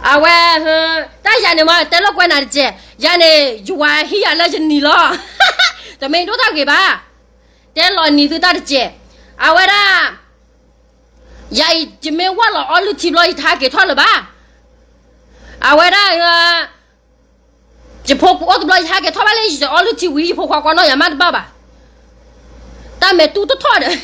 အဝဲ တၢ်ယၤန့ၣ်မး တဲလိာ်ကွဲနၤတက့ၢ်, ယၤန့ၣ် ယဝၤဟံးယၤလၢယနံၤလီၤ, တမ့ၢ်ဒိၣ်တၢ်ဂ့ၤဘၣ်, တဲလီၤနံၤသုတၢ်တက့ၢ်, အဝဲဒၣ် ယၤအံၤ ယမ့ၢ်ဝၢ်လီၤအီလုၢ်ထံဘျီ ယတဟးက့ၤထီၣ်လၢၤဘၣ်, အဝဲဒၣ် ယဖိအိၣ်တဘျီ ယဟးက့ၤထီၣ်ဘၣ်လၢယအီလုၢ်ထံဝံၤ ယဖိခွါကွၢ်နီၣ်ယၤမးတဘၣ်ဘၣ်, တၢ်မဲာ်တူၢ်တထီၣ်ဒီး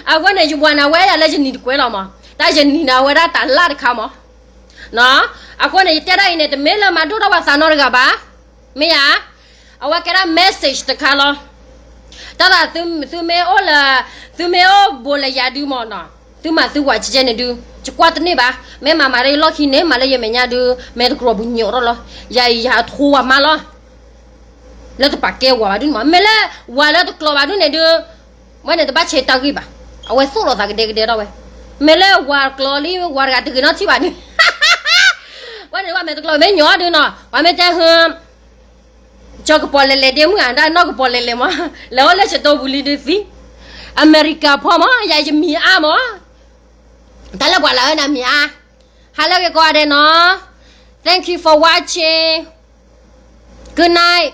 အဃိန့ၣ် ယဝၤန့ၣ် အဝဲယၤလၢယနံၤတကွဲးလီၤမး, တၢ်ယနံၤန့ၣ် အဝဲဒၣ်တၢ်လၢတခါမး, အဃိန့ၣ် ယတဲဒၣ်အံၤန့ၣ် တမ့ၢ်လၢမၤဒိၣ်ထီၣ်ပှၤသးနီတဂၤဘၣ်, မ့ၢ်ဧါ, အဝဲကဲဒၣ် message တခါလီၤ. တၢ်သး သုမ့ၢ်အိၣ်လၢ သုမ့ၢ်အိၣ်ဘူးလၢယၤဒုမးနီၤ, သုမၤသုဝၤကဲကဲန့ၣ်ဒု, ယကွၢ်တန့ၢ်ဘၣ်, မ့ၢ်မၤမၤလၢယလီၢ်ခံန့ၣ် မၤလၢယမဲာ်ညါဒု, မ့ၢ်တကြၢးပူၤညိးထီၣ်လီၤ, ယၤအံၤယၤထိဝၤမးလီၤ, လၢတပာ်ကဲဝၤဘၣ်ဒုန့ၣ်မး, မ့ၢ်လၢဝၤလၢတကျိးဘၣ်ဒုန့ၣ်ဒု, ဝဲန့ၣ်တဘၣ်ဆဲးတၢ်ဂ့ၢ်ဘၣ်, အဝဲသိၣ်လိာ်သးကဒဲကဒဲထီၣ်ဝဲ, မ့ၢ်လၢဝၤကျိးလံ ဝၤတဂၤတဂ့ၤနီတထံၣ်ဘၣ်ဒု, ဝဲန့ၣ်ဝဲမ့ၢ်တကျိးမ့ၢ်ညီဒုနီၤ, ပှၤမ့ၢ်တဲဟု ကၠီကပီၤလဲၤလဲၤဒ့မုၣ်ဧါ, ဒၣ်နီၢ်ကပီၤလဲၤလဲၤမး, လဲၤအိၣ်လၢစတိပူၤလံဒုသံ, အမဲရကၤဖီမး, ယၤယမံၤအါမး, တၢ်လၢပှၤလၢအဝဲန့ၣ်မံၤအါ, hello ကကိးဂၤဒဲးနီၤ, thank you for watching, good night.